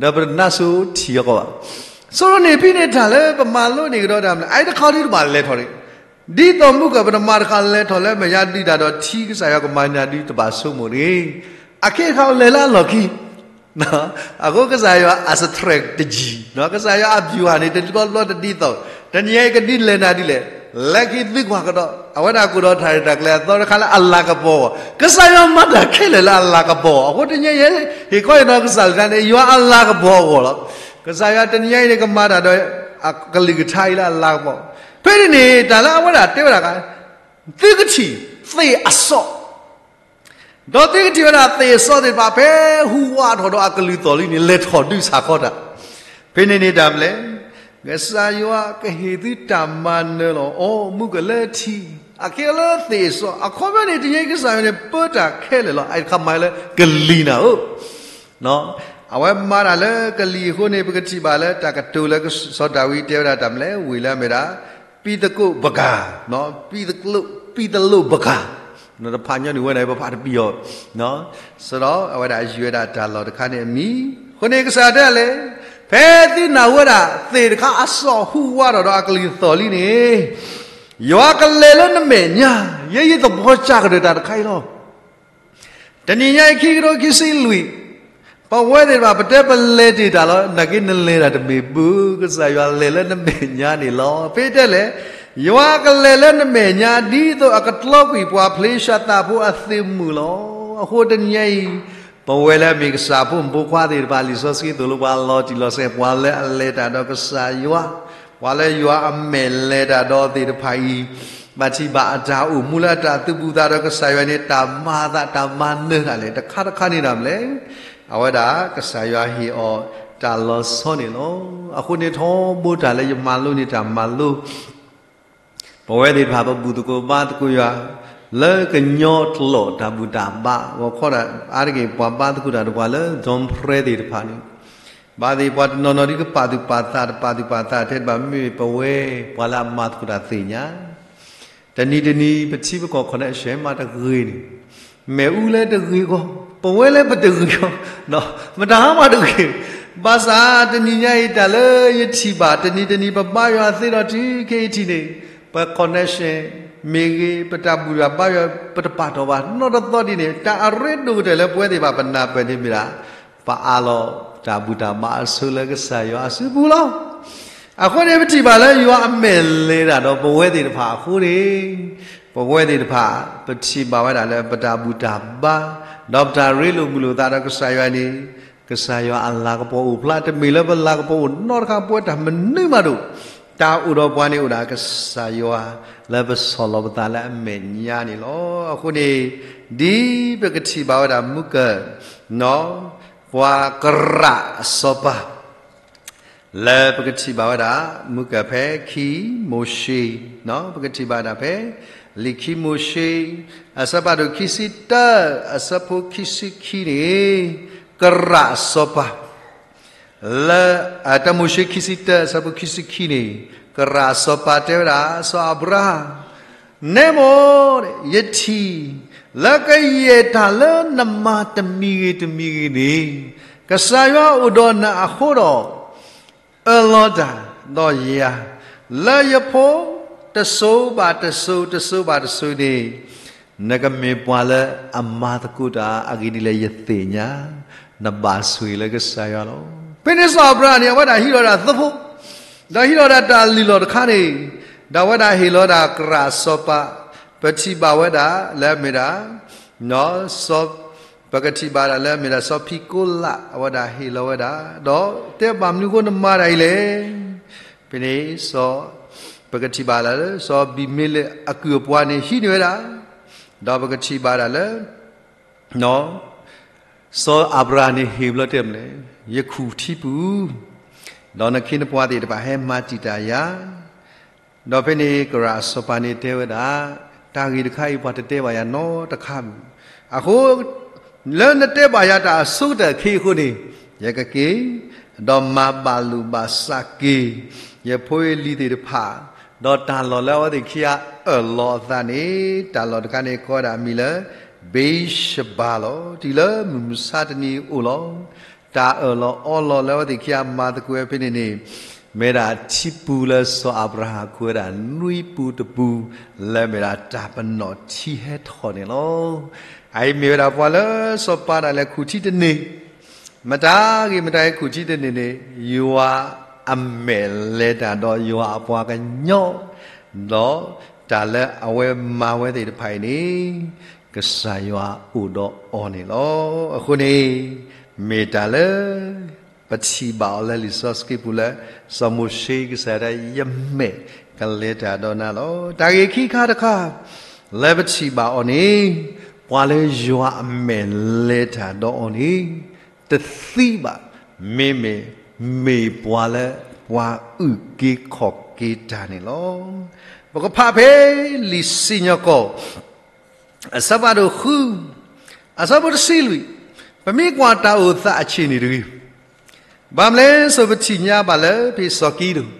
ဒီးပတနၢ်ဆိထံၣ်အီၤကီးဘၣ်. ဆိန့ၣ်ဖဲန့ၣ်တၢ်လၢပမၤလိန့ၢ်ကဒီးတၢ်မနုၤလဲၣ်, အအံၤတခါဒုးတဘၣ်လဲၤထီၣ်န့ၣ် ဒ်သိးမုၢ်ကၢၢ်ပတမၤတခါလဲၤထီၣ်လၢ မဲာ်ညါဒုးတၢ်ဒီးထံကစၢ်ယွၤကမၤနၢၤဒုးတဘၣ်ဆိကမိၣ်တဂ့ၤ. အခဲအံၤခါလဲၤလၢအလီၢ်ခံ, အဃိကစၢ်ယွၤအ strategy, ကစၢ်ယွၤအ ဗျူဟာ န့ၣ် တဘျီဘျီတဒ်သိး, တနံၤညါအံၤကဒုးလဲၤနၤဒ်လဲၣ်, လဲၤခံသံကွၢ်ကဒီး အဝဲဒၣ်ကအိၣ်ဒီးတၢ်ရဲၣ်တၢ်ကျဲၤအသီတခါလၢအလၤကပီၤအဂီၢ်, ကစၢ်ယွၤမၤတၢ်ခဲလၢာ်လၢအလၤကပီၤအဂီၢ်. အဃိတနံၤညါအံၤ ဟ့ၣ်ခီအံၤနီၤကစၢ်လၢတၢ်န့ၣ် ယွၤအလၤကပီၤအဂီၢ်လီၤ. ကစၢ်ယွၤတနံၤညါအံၤန့ၣ် ကမၤတၢ်ဒီး အကလုၢ်ကထါအံၤလၢအလၤကပီၤ. ဖဲန့ၣ်န့ၣ် တၢ်လၢအဝဲဒၣ်တဲဝဲဒၣ်, သုကထံၣ်သ့ၣ်အစီၣ်, ဒီးသုကထံၣ်ဝဲဒၣ်သ့ၣ်အစီၣ်သ့ၣ်တဖၣ် ဖဲဟူးဝးထီၣ်ဒီးအကလုၢ်သီၣ်လံန့ၣ် လဲၤထီၣ်ဒုးဆၣ်ခီတၢ်. ဖဲန့ၣ်န့ၣ်တၢ်မနုၤလဲၣ်, ကစၢ်ယွၤကဟ့ၣ်သုတၢ်မၤနၢၤလီၤ. အိ မုၢ်ကၢၢ်လၢထံ, အခ့အလၢသ့ၣ်အစီၣ်, အခီပညီန့ၣ် တနံၤညါအံၤကစၢ်ယွၤန့ၣ် ပၢတၢ်ခဲလၢာ်လီၤ. အအံၤတခါမၤလၢကလံၤနၤဧၢ အဝဲမၤတၢ်လၢကလံၤအဃိန့ၣ် ပကထံၣ်ဘၣ်လၢတၢ်ကတိၤလၢစီၤဒၤဝံးတဲဝဲဒၣ်တၢ်မနုၤလဲၣ်, ဝံၤလၢအမ့ၢ်ဒၣ် ပံၤသကိးဘကၤ, ပံၤသကိး, ပံၤသကိးဘကၤ, နတဖးညီနုၢ်ဝဲန့ၣ် ပဖးတပံၤအီၤ, စဒီးအဝဲဒၣ်ယံာ်ဝဲဒၣ်တၢ်လီၢ်တခါန့ၣ်အမံၤ, အဃိန့ၣ်ကစၢ်ယွၤတဲဒ်လဲၣ်, ဖဲသုနၢ်ဟူဝဲဒၣ်သ့ၣ်တခါအစီၣ်ဟူးဝးထီၣ်ဒီးအကလုၢ်သီၣ်လံန့ၣ်, ယွၤကလဲၤလၢနမဲာ်ညါ, ယဲယသဘီကစၢ်ကတၢၢ်တၢ်တခါအံၤလီၤ. တနံၤညါအံၤခံကထိခံဆံလွံၢ်, ပဝဲသ့ၣ်တဖၣ် ပတဲပလဲၤတ့ၢ်တၢ်လီၤ, နာ်က့နလဲၤတၢ်တမ့ၢ်ဘၣ်, ကစၢ်ယွၤလဲၤလၢနမဲာ်ညါန့ၣ်လီၤ. ဖဲတဲလဲၣ်, ယွၤကလဲၤလၢနမဲာ်ညါ ဒ်သိးအကကျီကွံာ် ပှၤဖလ့ၡသးဖိအသုးမုၢ်လီၤ. အဃိတနံၤညါအံၤ, ပဝဲလၢအမ့ၢ်ကစၢ်ဖိမုၣ်ဖိခွါသ့ၣ်တဖၣ် လံာ်စီဆှံသိၣ်လိပှၤလီၤတံၢ်လီၤဆဲး ပှၤလၢအလဲၤတၢ်ဒီးကစၢ်ယွၤ, ပှၤလၢယွၤအမဲာ်လဲၤတၢ်ဒီးသ့ၣ်တဖၣ်အံၤ, ဘၣ်ထံၣ်ဘၣ်အတၢ်အိၣ်မူလၢအတၢ်သူၣ်ဘူၣ်သးဒီးကစၢ်ယွၤန့ၣ် တၢ်မၤသးတၢ်မၤနၢၤတၢ်လဲၣ်, တခါတခါန့ၣ်ဒၣ်မနုၤလဲၣ်, အဝဲဒၣ်ကစၢ်ယွၤဟ့ၣ်အီၤတၢ်လီၤဆီန့ၣ်လီၤ. အဃိန့ၣ်ထီဘိတၢ်လၢယမၤလိန့ၢ်တၢ်မၤလိ ပဝဲသ့ၣ်တဖၣ် ပဘူၣ်သကိးဘါသကိးယွၤ လၢကညီကျိာ်တၢ်ဘူၣ်တၢ်ဘါ, ဂီၤခီဒၣ်အါတက့ၢ် ပှၤဘါသကိးတၢ်ဒီးပှၤလၢ Don Prez သ့ၣ်တဖၣ်န့ၣ်, ဘၣ်သ့ၣ်ပှၤတနီၤနီၤဒ်ကပာ်သူၣ်ပာ်သး တပာ်သူၣ်ပာ်သးထဲတဘၣ် မ့မ့ၢ်ပဝဲ ပှၤလၢအမၤသကိးတၢ်သ့ၣ်ညါ တနံၤတနံၤ ပထံပကီၢ် connection မးတဂ့ၤန့ၣ်, မ့ၣ်အူလၢတဂ့ၤဂီၢ်, ပဝဲလၢပတဂ့ၤဂီၢ်, မတၤဟါမးတဂ့ၤ, ဘၣ်ဆၣ်တနံၤညါအံၤ တၢ်လၢယထံၣ်ဘၣ် တနံၤတနံၤ ပဘါယွၤသ့ဒီးတုၤခဲအံၤထံၣ်န့ၣ်, ပ connection မ့ၢ်ဂ့ၤ ပတၢ်ဘူၣ်တၢ်ဘါယွၤ ပတပာ်ထီၣ်ဘၣ်နီတသီဒ်န့ၣ် တၢ်အရ့ဒိၣ်ကတၢၢ်လၢပဝဲသ့ၣ်တဖၣ် ပနၢ်ပၢၢ်န့ၣ်မ့ၢ်ဒၣ် ပအးလီၤတၢ်ဘူၣ်တၢ်ဘါအဆၢလၢကစၢ်ယွၤအစုပူၤလီၤ. အဃိန့ၣ် ပထံၣ်ဘၣ်လၢယွၤအမဲာ်လဲၤတၢ်ဒီးပဝဲသ့ၣ်တဖၣ်အဃိန့ၣ်, ပဝဲသ့ၣ်တဖၣ် ပထံၣ်ဘၣ်ဝဲဒၣ်လၢပတၢ်ဘူၣ်တၢ်ဘါ ဒီးပတၢ်ရ့လိာ်မုာ်လိာ်သးဒီးကစၢ်ယွၤန့ၣ်, ကစၢ်ယွၤအလၤကပီၤအိၣ်ဖျါ တမ့ၢ်လၢပလၤကပီၤအိၣ်နီတခါ ပဝဲတၢ်မနုၤမးဒိၣ်, တၢ်အိၣ်ဒီးပှၤန့ၣ်အိၣ်ဒၣ်ကစၢ်ယွၤ လၢပဆီၣ်လီၤပသးလၢအမဲာ်ညါန့ၣ်လီၤ. အဃိန့ၣ် ဒ်ပကထံၣ်ဘၣ်ဝဲဒၣ်မုၢ်ကၢၢ် ပှၤကရၣ်အစီၤပၤ လၢပကထံၣ်ဘၣ်ဝဲဒၣ် မုၢ်ကၢၢ်ဖဲခံမိၤၡ့, ပကထံၣ်ဘၣ်ဝဲဒၣ်ဖဲ လံာ်ခံမိၤၡ့ အဆၢဖးဒိၣ်ခံဆံတၢ အဆၢဖိခံဆံခံန့ၣ်, ကရၣ်စီၤပၤ လၢ တၢမိၤၡ့ခံဆံတၢ အဆၢဖိခံဆံခံန့ၣ်, ကရၣ်စီၤပၤတဲဝဲဒၣ် စီၤအၤဘြၤဟၣ်, နဲမိၢ်, ယထံၣ် လၢကယဲၢ်တၢ်လၢနမၤတမံၤဂ့ၤတမံၤဂ့ၤန့ၣ်, ကစၢ်ယွၤအိၣ်ဒီးနၤအဃိဒီး အၢၣ်လီၤတၢ်ဒီးယၤ, လၢယဖိ တစိၤဘၣ်တစိၤ တစိၤဘၣ်တစိၤန့ၣ်, နကမ့ၢ်ပှၤလၢအမၤသကိးတၢ်အဂ့ၢ်ဒ်လဲၣ်ယသ့ၣ်ညါ, နဘၣ်ဆိၣ်ဂ့ၤလၢကစၢ်ယွၤလီၤ. ဖဲန့ၣ်စီၤအၤဘြၤဟၣ်န့ၣ် အဝဲဒၣ်ဟံးလီၤဒၣ်သဖှိ, ဒီးဟံးလီၤဒၣ်တၢ်လုၢ်လီၢ်တခါန့ၣ်, ဒီးအဝဲဒၣ်ဟ့ၣ်လီၤဒၣ်ကရၣ်စီၤပၤ, ပထံၣ်ဘၣ်ဝဲဒၣ်လၢအမ့ၢ်ဒၣ် ပကထံၣ်ဘၣ်ဒၣ်လၢအမ့ၢ်ဒၣ်စီၤဖံကိလး အဝဲဒၣ်ဟ့ၣ်လီၤဝဲဒၣ်, ဒီးတဲဘၣ်မနုၤအဃိနမၤဒၣ်အံၤလဲၣ်. ဖဲန့ၣ် စီၤ, ပကထံၣ်ဘၣ်ဒၣ်လၢ စီၤအဘံၤမ့လးအကုၢ်အပှၤန့ၣ်ဟံးန့ၢ်ဝဲဒၣ်, ဒီးပကထံၣ်ဘၣ်ဒၣ်လၢ စီၤအၤဘြၤဟၣ်န့ၣ်ဟ့ၣ်ဘျီတဲမနုၤလဲၣ်, ယခူၣ်ထံပူၤ, ဒီးနခ့နပှၤသ့ၣ်တဖၣ်ဟဲမၤတံာ်တာ်ယၤ, ဒီးဖဲန့ၣ်ကရၣ်စီၤပၤန့ၣ်တဲဝဲဒၣ်, တၢ်ဂ့ၢ်တခါအံၤပှၤတတဲဘၣ်ယၤနီတခါဘၣ်. အဃိ လၢနတဲဘၣ်ယၤတၢ်အဆိကတၢၢ်ခံအဃိန့ၣ်, ယကက့ၤ, ဒီးမၤဘၣ်လိာ်ဘၣ်စးက့ၤ, ယဖိယလံၤသ့ၣ်တဖၣ်, ဒီးတၢ်လီၢ်လၢအဝဲသ့ၣ်ခံဂၤအၢၣ်လီၤအသးန့ၣ်, တၢ်လီၢ်တခါန့ၣ်ကိးဝဲဒၣ်အမံၤလၢ ဘ့ၤရှဘၤလီၤ. တုၤလၢမုၢ်မဆါတနံၤအိၣ်လီၤ. တၢ်အၢၣ်လီၤအီလီၤလၢအဝဲသ့ၣ်ခံဂၤမၤသကိးဝဲဖဲန့ၣ်န့ၣ်, မ့ၢ်ဒၣ်ထံပူၤလၢစီၤအၤဘြၤဟၣ်ခူၣ်ဝဲဒၣ်နွံပူၤတပူၤ, လၢမ့ၢ်ဒၣ်တၢ်ပနီၣ်ထံဟဲထီၣ်န့ၣ်လီၤ. အအံၤမ့ၢ်ဝဲဒၣ်ပှၤလၢစီၤပၤဒၣ်လဲာ်ခူၣ်ထံတန့ၢ်, မတၤဂ့ၤမတၤဂ့ၤခူၣ်ထံတန့ၢ်န့ၣ်, ယွၤအမဲာ်လဲၤတၢ်ဒီးယွၤအပှၤကညီ, ဒီးတၢ်လၢအဝဲမၤဝဲသ့ၣ်တဖၣ်အံၤန့ၣ်, ကစၢ်ယွၤအိၣ်ဒီးအီၤန့ၣ်လီၤ. အဃိန့ၣ်, မ့ၢ်တၢ်လၢ ပထံၣ်ဘၣ်အီၤလၢလံာ်စီဆှံပူၤလၢ စီၤမိၤၡ့ကစၢ်ဒၣ် ယမဲာ်ကလဲၤတၢ်ဒီးနၤလီၤ. တၢ်ဂ့ၢ်ခံခါတခါ လၢပထံၣ်ဘၣ်အီၤန့ၣ်, ပှၤလၢယွၤအမဲာ်လဲၤတၢ်ဒီးအီၤန့ၣ်, တသံဘၣ်, မ့မ့ၢ်, မ့ၢ်ပှၤလၢပှၤအုၣ်က့ၤခီၣ်က့ၤတၢ်န့ၣ်လီၤ. ပကဖးဖဲလံာ်စံၣ်ညီၣ်ကွီၢ် အဆၢဖးဒိၣ်ဃု, အဆၢဖိတဆံလွံၢ်, ပမ့ၢ်ကွၢ်တၢ်အိၣ်သးအဆံးန့ၣ်တဂ့ၤ, ဘၣ်မနုၤလဲၣ် ပထံၣ်ညါဘၣ်လၢဖဲစီၤကံဒိၣ်,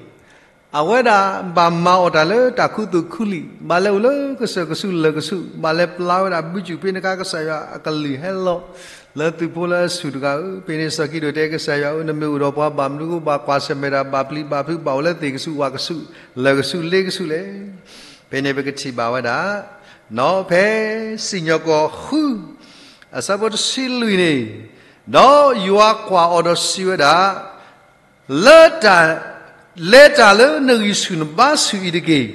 အဝဲဒၣ်ဘၣ်မၤအီၣ်တၢ်လၢတၢ်ခူသူၣ်ခူလံာ်, ဘၣ်လဲၤအိၣ်လၢကစၢၢ်ကဆူၣ်လၢၢ်ကဆူၣ်, ဘၣ်လဲၤပျၢ်ဝဲဒၣ်ဘုကၠူၣ်ဖဲန့ၣ်အခါ ကစၢ်ယွၤအကလုၢ်ဟဲလီၤ လၢသုးဖိလၢအဆူၣ်တဂၤဧၢ, ဖဲန့ၣ်စီၤကံဒိၣ်တဲကစၢ်ယွၤဧၢ, နမ့ၢ်အိၣ်ဒီးပှၤဘၣ်မနုၤအဃိ ဘၣ်ကွၢ်ဆၢၣ်မဲာ်တၢ် ဘၣ်ပျံၤဘၣ်ဖုး ဘၣ်အိၣ်လၢသ့ၣ်ကဆူၣ်ဝၣ်ကဆူၣ် လၢၢ်ကဆူၣ်လ့ကဆူၣ်လဲၣ်. ဖဲန့ၣ်ပကထံၣ်ဘၣ်ဝဲဒၣ်, ဖဲစံၣ်ညီၣ်ကွီၢ်ဃု, အဆၢဖိတဆံလွံၢ်န့ၣ်, ဒီးယွၤကွၢ်အီၤဒီးစံးဝဲဒၣ်, လၢတၢ်, လဲၤတၢ်လၢနဂံၢ်ဆူၣ်နဘါဆူၣ်အံၤတက့ၢ်.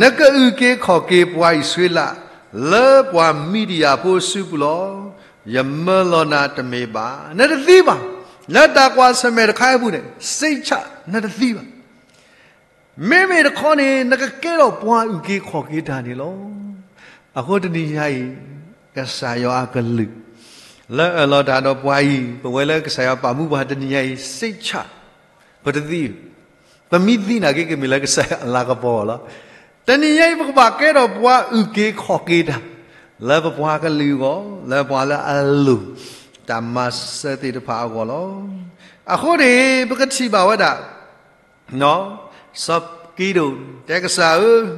နကအုၣ်က့ၤခီၣ်က့ၤပှၤအံၣ်စရ့လး လၢပှၤမံၤဒယၣ်ဖိအစုပူၤလီၤ. ယမၢလီၤနၤတမ့ၢ်ဘၣ်. နတသံဘၣ်. လၢတၢ်ကွၢ်ဆၢၣ်မဲာ်တခါအံၤအပူၤန့ၣ် စိတ်ချ နတသံဘၣ်. မ့မ့ၢ်တခီန့ၣ် နကကဲထီၣ်ပှၤအုၣ်က့ၤခီၣ်က့ၤတၢ်န့ၣ်လီၤ. အဃိတနံၤညါအံၤ, ကစၢ်ယွၤအကလုၢ် လၢအၢၣ်လီၤတၢ်ဒီးပှၤအံၤ, ပဝဲလၢကစၢ်ယွၤပာ်မူပှၤတနံၤညါအံၤ စိတ်ချ ပတသံ, ပမ့ၢ်သံနာ်က့ ကမ့ၢ်လၢကစၢ်ယွၤအလၤကပီၤလီၤ. တနံၤညါအံၤ ပကဘၣ်ကဲထီၣ်ပှၤအုၣ်က့ၤခီၣ်က့ၤတၢ် လၢပပှၤကလုာ်အဂီၢ်, လၢပှၤလၢအလိၣ်တၢ်မၤစၢၤသ့ၣ်တဖၣ်အဂီၢ်လီၤ. အဃိန့ၣ် ပကထံၣ်ဘၣ်ဝဲဒၣ် စီၤကံဒိၣ်တဲကစၢ်ဧၢ,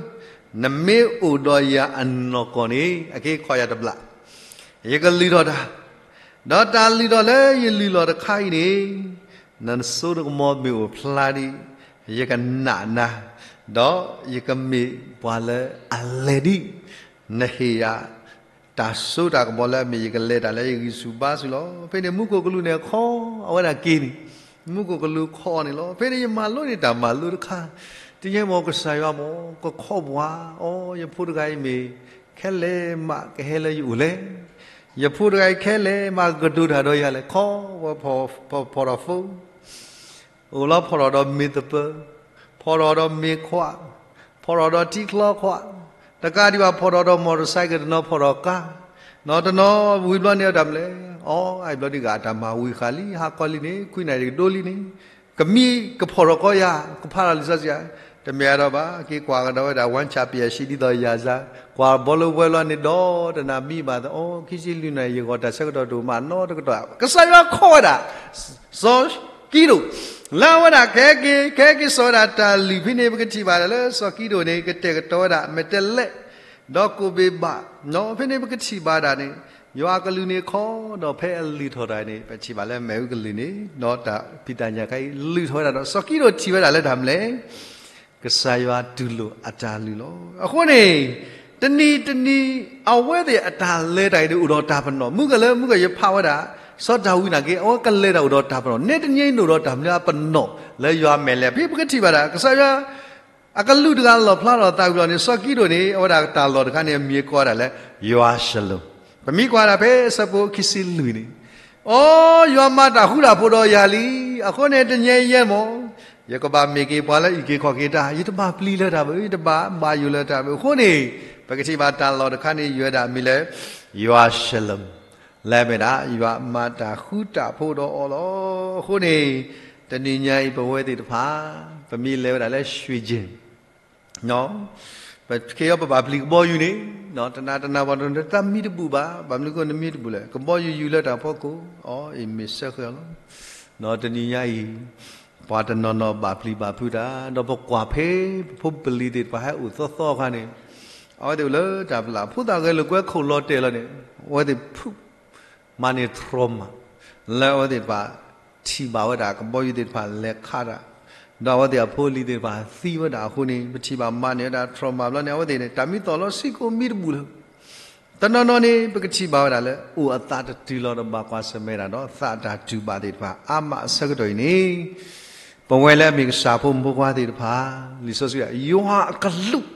နမ့ၢ်အိၣ်ဒီးယၤအနီၢ်ကီၢ်န့ၣ် အက့ၤခီၣ်ယၤတဘျီ, ယကလုၢ်ထီၣ်တၢ်, ဒီးတၢ်လုၢ်ထီၣ်လၢယလုၢ်လီၢ်တခါအံၤန့ၣ်, နစိနကမီၤမ့ၢ်အိၣ်ဖျါဒံး, ယကနာ်နၤ, ဒီးယကမ့ၢ်ပှၤလၢအလဲၤဒံး, နဟ့ၣ်ယၤ တၢ်စိတၢ်ကမီၤလၢအမ့ၢ်ယကလဲၤတၢ်လၢယဂံၢ်ဆူၣ်ဘါဆူၣ်လီၤ. ဖဲန့ၣ်မူခိၣ်ကလူးန့ၣ်ခီအဝဲဒၣ်က့ၤန့ၣ်, မူခိၣ်ကလူးခီအီၤန့ၣ်လီၤ. ဖဲန့ၣ်ယမၤလိန့ၢ်တၢ်မၤလိတခါ, တယဲၢ်မ့ၢ်ကစၢ်ယွၤမ့ၢ်ကခီပှၤ, အိ ယဖိတဂၤအံၤမ့ၢ်ခဲလၢာ်မးကဟဲလၢယအိၣ်လဲၣ်, ယဖိတဂၤအံၤခဲလၢာ်မးကဒိးတၢ်ဒီးယၤလဲၣ်, ခီဝဲဖီၣ်ထီၣ်ဖိ အိၣ်လီၤဖီၣ်ထီၣ်ဒီးမ့ၢ်သပၢၤ, ဖီၣ်ထီၣ်ဒီးမ့ၢ်ခွါ, ဖီၣ်ထီၣ်ဒီးထံချီခွါ, တကးဒံးဘၣ်ဖီၣ်ထီၣ်ဒီး motorcycle တနီၤဖီၣ်ထီၣ်ကါ, နီၢ်တနီၤဝံၤဘျီန့ၣ်အတၢ်မနုၤလဲၣ်, အိ အံၤဘျီဒံးဂၤအတၢ်မၤဝံၤဃာ်လံ, ဟါခီလံန့ၣ် ခွံနၣ်ရံၣ်ကဒိလံန့ၣ်, ကမံကဖီၣ်ထီၣ်ကီယၤ, ကဖးထီၣ်လံာ်စီဆှံယၤ, တမ့ၢ်အါထီၣ်ဘၣ်, က့ၤကွၢ်ကဒီးဝဲဒၣ် ဝါဆၣ်ပယၣ်ဆံဒ်သိးယၤစါ, ကွၢ်ဘီလိဝဲလီၤန့ၣ်ဒီး တနၤမံဘၣ်သီ အိ ခံဆံလွံၢ်နံၣ် ယဂီၢ်တၢ်ဆၢကတီၢ်တအိၣ်မးနီတကတီၢ်, ကစၢ်ယွၤခိးဝဲဒၣ် စီၤကံဒိၣ် လၢအဝဲဒၣ်ကဟဲက့ၤ ကဟဲက့ၤစိာ်ဝဲဒၣ်တၢ်လုၢ်ဖဲန့ၣ် ပကထံၣ်ဘၣ်ဒၣ်လၢစီၤကံဒိၣ်န့ၣ် ကတဲာ်ကတီၤဝဲဒၣ် မဲာ်တဲးလဲး ဒီးကိၣ်ဘ့းဘး, ဖဲန့ၣ်ပကထံၣ်ဘၣ်ဒၣ်န့ၣ် ယွၤအကလုၢ်န့ၣ်ခီ ဒီးဖဲအလုၢ်ထီၣ်တၢ်န့ၣ် ပထံၣ်ဘၣ်လၢမ့ၣ်အူကလုၢ်န့ၣ် ဒီးတၢ်ဖံးတၢ်ညၣ်ခါအံၤလုၢ်ထီၣ်ဝဲဒၣ်ဒီး စီၤကံဒိၣ်ထံၣ်ဝဲဒၣ်လၢတၢ်မနုၤလဲၣ် ကစၢ်ယွၤတူၢ်လိာ်အတၢ်လုၢ်လီၤ. အဃိန့ၣ် တနံၤတနံၤ အဝဲသ့ၣ်အတၢ်လဲၤတၢ်အံၤန့ၣ် အိၣ်ဒီးတၢ်ပနီၣ်, မုၢ်ကလၢမုၢ်ကယဖးဝဲဒၣ် စီၤဒၤဝံးနာ်က့ အဝဲကလဲၤတၢ်အိၣ်ဒီးတၢ်ပနီၣ်, နဲတနံၤအံၤန့ၣ်အိၣ်ဒီးတၢ်မနုၤအပနီၣ် လၢယွၤမဲာ်လဲၤ, ဖဲပကထံၣ်ဘၣ်ဒၣ် ကစၢ်ယွၤ အကလူးတဂၤလီၣ်ဖျါထီၣ်သးဝံၤလီၤန့ၣ် စီၤကံဒိၣ်န့ၣ် အဝဲဒၣ်တၢ်လီၢ်တခါန့ၣ် အမံၤကိးဒၣ်လၢ ယွၤၡလိၣ်, ပမ့ၢ်ကွၢ်ဒၣ်ဖဲအဆၢဖိခံဆံလွံၢ်န့ၣ်, အိ ယွၤမၤတၢ်ဃူတၢ်ဖိးဒီးယၤလံ, အဃိန့ၣ်တနံၤအံၤယဲမီၢ် ယကဘၣ်မ့ၢ်က့ၤပှၤလၢအအုၣ်က့ၤခီၣ်က့ၤတၢ်, ယတဘၣ်ပျံၤလၢၤတၢ်ဘၣ်, ယတဘၣ်ဘၣ်ယိၣ်လၢၤတၢ်ဘၣ်. အဃိန့ၣ် ပကထံၣ်ဘၣ်တၢ်လီၢ်တခါန့ၣ် ယွၤဒၣ်မံၤလၢ ယွၤၡလိၣ် လၢအမ့ၢ်ဒၣ် ယွၤမၤတၢ်ဃူတၢ်ဖိးဒီးအီၤလီၤ. အဃိန့ၣ် တနံၤညါအံၤပဝဲသ့ၣ်တဖၣ် ပမ့ၢ်လဲၤဝဲဒၣ်လၢ ရွှေကျင် ပက့ၤအီၤ ပဘၣ်ပျံၤကဘီယူၤန့ၣ် တနၤတနၤပှၤတနီၤတၢ်မံတဘူၣ်ဘၣ်, ဘၣ်မနုၤဃိနမံတဘူၣ်လဲၣ်, ကဘီယူၤယူၤလၢတၢ်ဖီခိၣ် အီ အံၤမ့ၢ်စၢဃဲလီၤ. ဒီးတနံၤညါအံၤ ပှၤတနီၤနီၤဘၣ်ပျံၤဘၣ်ဖုးတၢ်, ဒီးပကွၢ်ဖဲ ပဖိပလံၤသ့ၣ်တဖၣ်ဟဲအိၣ်သီသီအခါန့ၣ် အဝဲသ့ၣ်အိၣ်လၢတၢ်ပလၢ် ဖိသၣ်ဂဲၤလိာ်ကွဲခိၣ်လီၤတဲာ်လီၤန့ၣ် အဝဲသ့ၣ်ဖုး မၤန့ၢ် trauma လၢအဝဲသ့ၣ်တဖၣ် ထံၣ်ဘၣ်ဝဲဒၣ်ကဘီယူၤသ့ၣ်တဖၣ်လဲၤခးတၢ်, ဒီးအဝဲသ့ၣ်အဖိအလံၤသ့ၣ်တဖၣ်သံဝဲဒၣ်အဃိန့ၣ် ပထံၣ်ဘၣ်မၤန့ၢ်ဝဲဒၣ် trauma ဘျီန့ၣ် အဝဲသ့ၣ်န့ၣ် တၢ်မံသီၣ်လီၤဆံးကိးမံတဘူၣ်လၢၤ. တနီၤနီၤန့ၣ် ပကထံၣ်ဘၣ်ဝဲဒၣ်လၢ အိၣ်အသးတတုၤလီၤဒီးဘၣ်ကွၢ်ဆၢၣ်မဲာ်တၢ်ဒီး သးတၢ်တူၢ်ဘၣ်သ့ၣ်တဖၣ် အါမးအဆၢကတီၢ်အံၤန့ၣ် ပဝဲလၢအမ့ၢ်ကစၢ်ဖိမုၣ်ဖိခွါသ့ၣ်တဖၣ် လံာ်စီဆှံ ယွၤအကလူး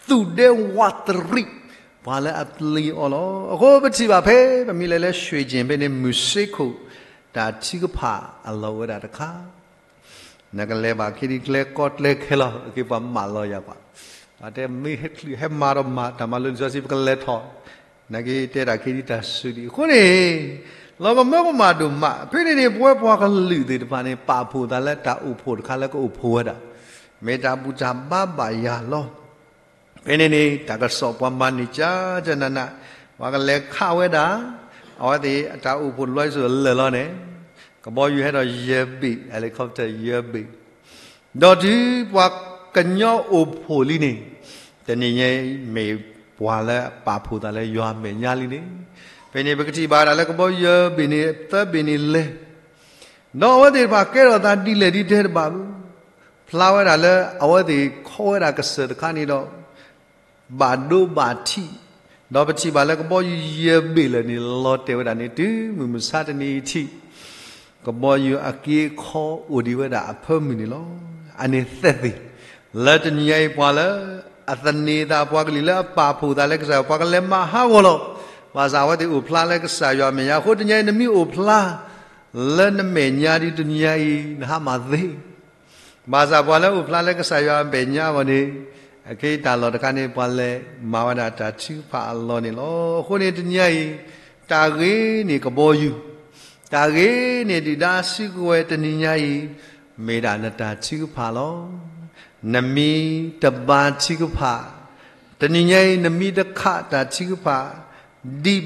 သူၣ်ဒဲဝးတရံး ပှၤလၢအပျံၤအီၤလီၤ. အဃိပထံၣ်ဘၣ်ဖဲ ပမ့ၢ်လဲၤလၢ ရွှေကျင် ဖဲန့ၣ် မုၢ်စ့ခိၣ် တၢ်ထုကဖၣ်အလီၢ်ဝဲဒၣ်တခါ နကလဲၤဘၣ်ခံဒံကျဲကီကျဲခဲလီၤ အက့ၤပှၤမၢလီၤယၤပှၤ, ပှၤတဲမ့ၢ်ဟဲချုးဟဲမၤဒီးမၤတၢ်မၤလိလံာ်စီဆှံ ပကလဲၤထီၣ်, နက့ၤတဲတၢ်ခံဒံတၢ်ဆူးဒံး. အဃိန့ၣ် လီၤကမၢကမၣ်ဒိၣ်မး ဖဲန့ၣ်န့ၣ် ပဝဲပှၤကလုာ်သ့ၣ်တဖၣ်န့ၣ် ပာ်ဖှိၣ်သးလၢတၢ်အိၣ်ဖှိၣ်တခါလၢကအိၣ်ဖှိၣ်ဝဲဒၣ်, မ့ၢ်တၢ်ဘူၣ်တၢ်ဘါဘၣ်ယၤလီၤ. ဖဲန့ၣ်န့ၣ် တၢ်ကစီၣ်ပှၤမၤန့ၢ်ကၠၢကၠၢနးနး, ပှၤကလဲၤခးဝဲဒၣ်, အဝဲသ့ၣ်အတၢ်အိၣ်ဖှိၣ်တဘျီအံၤစိၤလၢာ်လီၤန့ၣ်, ကဘီယူၤဟဲဒီးယဲၢ်ဘ့ၣ် helicopter ယဲၢ်ဘ့ၣ်, ဒီးတုၤပှၤကညီအိၣ်ဖှိၣ်လံန့ၣ်, တနံၤညါအံၤ မ့ၢ်ပှၤလၢအပာ်ဖှိၣ်သးလၢယွၤမဲာ်ညါလံန့ၣ်, ဖဲန့ၣ်ပကထံၣ်ဘၣ်ဒၣ်လၢကဘီယူၤယဲၢ်ဘ့ၣ်န့ၣ် သၢဘ့ၣ်န့ၣ်လဲၤ ဒီးအဝဲသ့ၣ်တဖၣ်ကဲထီၣ်သးဒ်လဲၣ်ဒ်လဲၣ်တဘၣ်ဘၣ်, ဖျါဝဲဒၣ်လၢအဝဲသ့ၣ်ခီဝဲဒၣ်ကစၢၢ်တခါန့ၣ်ဒီး ဘၣ်ဒိဘၣ်ထံး, ဒီးပထံၣ်ဘၣ်လၢကဘီယူၤယဲၢ်ဘ့ၣ်လၢာ်န့ၣ် လီၤတဲာ်ဝဲဒၣ်န့ၣ် တုၤမုၢ်မဆါတနံၤအံၤထံး, ကဘီယူၤအက့အခီအိၣ်ဒံးဝဲဒၣ်အဖၢမုၢ်န့ၣ်လီၤ. အန့ၣ်သက်သေ လၢတနံၤညါအံၤပှၤလၢ အသန့ၤသးပှၤကလုာ်လၢအပာ်ဖှိၣ်သးလၢကစၢ် ပှၤကလဲၤမၤဟးဂီၤလီၤ. ဘၣ်ဆၣ်အဝဲသ့ၣ်အိၣ်ဖျါလၢကစၢ်ယွၤအမဲာ်ညါအဃိ တနံၤညါအံၤ နမ့ၢ်အိၣ်ဖျါ လၢနမဲာ်ညါဒ်တနံၤညါအံၤ နဟါမၢ်သ့ ဘၣ်ဆၣ်ပှၤလၢအိၣ်ဖျါလၢကစၢ်ယွၤအမဲာ်ညါအဂီၢ်န့ၣ် အခဲအံၤတၢ်လီၢ်တခါန့ၣ် ပှၤလဲၤမၤဝဲဒၣ်တၢ်ထုကဖၣ်အလီၢ်န့ၣ်လီၤ. အဃိန့ၣ်တနံၤညါအံၤ တၢ်ဂ့ၤန့ၣ်ကဘီယူၤ, တၢ်ဂ့ၤန့ၣ်ဒုၣ်ဒါစုကဝဲၤတနံၤညါအံၤ မ့ၢ်ဒၣ်နတၢ်ထုကဖၣ်လီၤ. နမံတဘါထုကဖၣ်, တနံၤညါအံၤ နမံတခးတၢ်ထုကဖၣ် ဒံးဘၣ်ဒီး